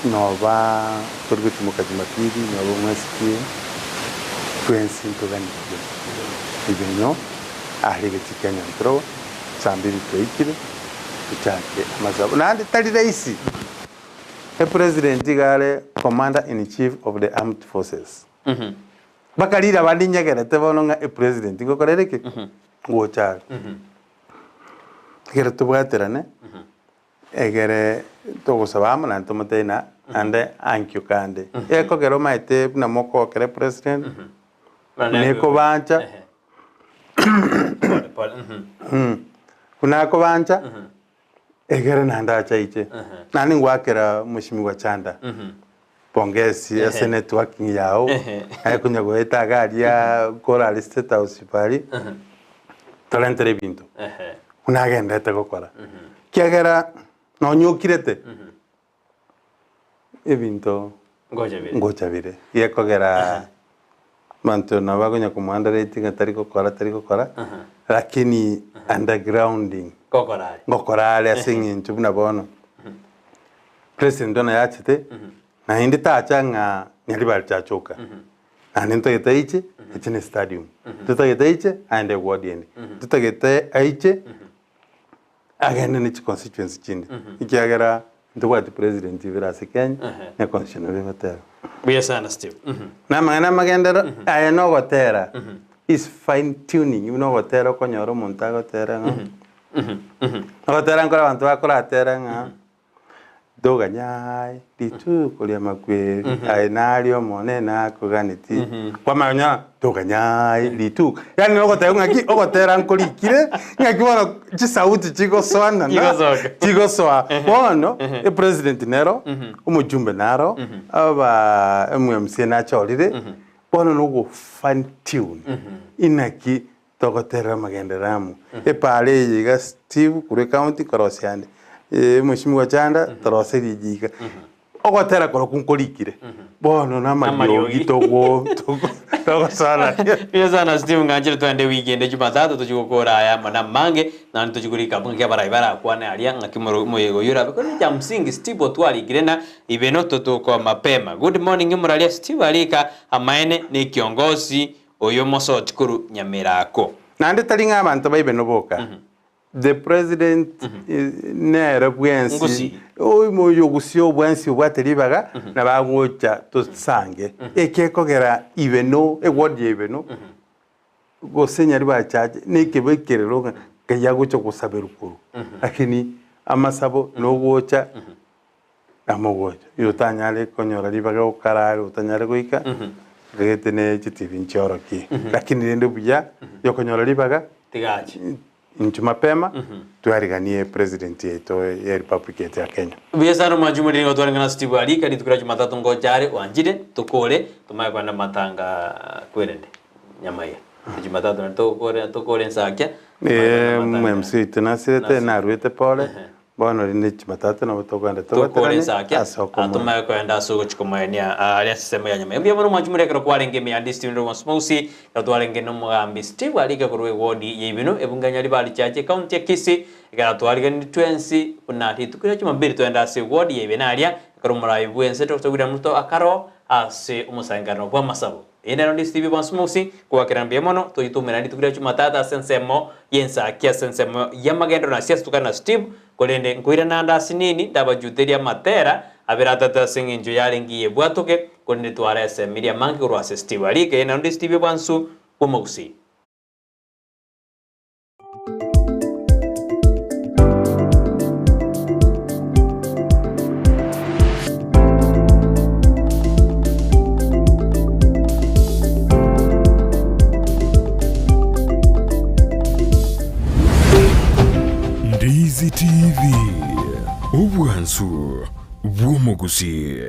noba tori gotimoka Jumapili, noba omwesikie, twensi ntoganirie ebenyo are egetii kia Nyantrogo, saa mbiri twaikire, tochake amasabo. Naende tari rahisi, epresident iga are commander in chief of the armed forces. Mpaka riraba rinyegerete bono ng'a epresident ngokora ere ki? Ngocha are. Ekero tobwaterane, egere togosaba amo naende tomotebi na naende ankio kande. Ekogera omanyete buna mokogokera epresident, buna ekobancha, buna akobancha, egere naende ache aiche. Naende ngoakera mweshimiwa Chanda pongezi ase networking yago, aye konya goeta iga aria korare state house paria. Torentere ebinto buna agenderete gokora, ekiagera nonya okirete ebinto ngocha bire. Gekogera abanto nabo bakonya komoandereti ng'a tari gokora tari gokora, lakini undergrounding ngokora are ase eng'encho buna bono president bono yachete naende tacha ng'a Nyaribari chachoka. Naende ntagete aiche, eche ne stadium. Totagete aiche, aende eward ende. Totagete aiche, agende ne chiconstituency chinde. Ekiagera ntobwati president ibere ase Kenya, ne constitution nabo egoteba. Buya sana Steve. Na amang'ana amagenderero, aya nogotera, is fine tuning, buna ogotera okonyora omonto agotera ng'a, ogotera nkore abanto bakoratera ng'a. Toganya aye rituko ri'amakweri, aye nario Omonene akoganetie. Kwamanya onye toganya aye rituko, yaani nogoteba ng'aki ogotera nkorikire, ng'aki bono chisauti chigosoanana, Chigosoka. chigosoa. Bono, epresident nero, omochumbe naro, aba MMCA nachorire, bono nogo fine tune, inaki Togoterera amagenderero amo. Epaara eye iga Steve korwa ecounty korosia ande, mweshimiwa Chanda toroserie eye iga. Ogotera korokwo nkorikire, bono na amariogi togo togo togosoanania. Mbuya sana Steve ng'anchire twende ewiki ende jumatatu tochie gokora aya amo na amange naende tochie korika abwo ng'aki abarai barakwane aria ng'aki omoro omoyega oyio orabe korende cha msingi Steve otwarikire na ibeno totokoo mapema. Good morning omoraria Steve arika amaene ne ekiongosi. Oyo mosoti korwa Nyamerako. Naende tari ng'a abanto baibe noboka, the president nere bwensi Ngusi. oyo ogusia obwensi obwate ribaga nabo agocha tosange. Eke ekogera ibe no eward ya ibe no gose nyari bachache na ekebe ekerero ng'a ngai agocha gosaberwa korwa. Lakini amasabo na ogocha Namogocha, oyo otanyare konyora ribaga gokara are otanyare goika, gete ne chitibi nchiorokie. Lakini rende buya yokonyora ribaga, Tigache. inchu mapema, twariganie president yaito ya republic yaito ya Kenya. Buya sana omwanchi omoriri nigo twarenge na Steve Arika rituko ria Jumatatu ngocha are oanchire tokore tomanye kogenda matanga kwerende nyamaiya Jumatatu naende tokore tokore ensakia Eh, MC oito nasirete naruete pole. Bono rinde Jumatatu nabo tokogenda Tokore tobaterane ensake, ase okomoenia. atomae koenda ase ogochia komoenia aria ase ensemo ya nyama. Mbuya mono mwanchi moria ekero kwarenge ime ya District Ndongo Smausi, ekero twarenge nomogambi Steve Arike korwa ewodi ya Ibinu, ebunge ya Nyaribari Church, ecounty ya Kisii, ekero atwariganirie twensi buna rituko ria Jumapili toende ase ewodi ya Ibinu aria, ekero omorai bwense Doctor William Ruto akaroo ase omosangererekano bw'amasabo. Eye nero ndi Steve Bonsi Mosi, kogakera mbuya mono, toitumera rituko ria Jumatatu ase ensemo y'ensaki ase ensemo y'amagendo na siasa tokare na Steve, korende nkoirana ande ase nini ndabajuterie amatera abere atato ase eng'encho yarenge eyebwatoke, korende tware esemirie amange korwa ase Steve Arike. Eye nero ndi Steve Bwansu bw'Omogusii. Ndizi TV, obwansu bw'omogusii.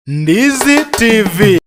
Ndizi TV.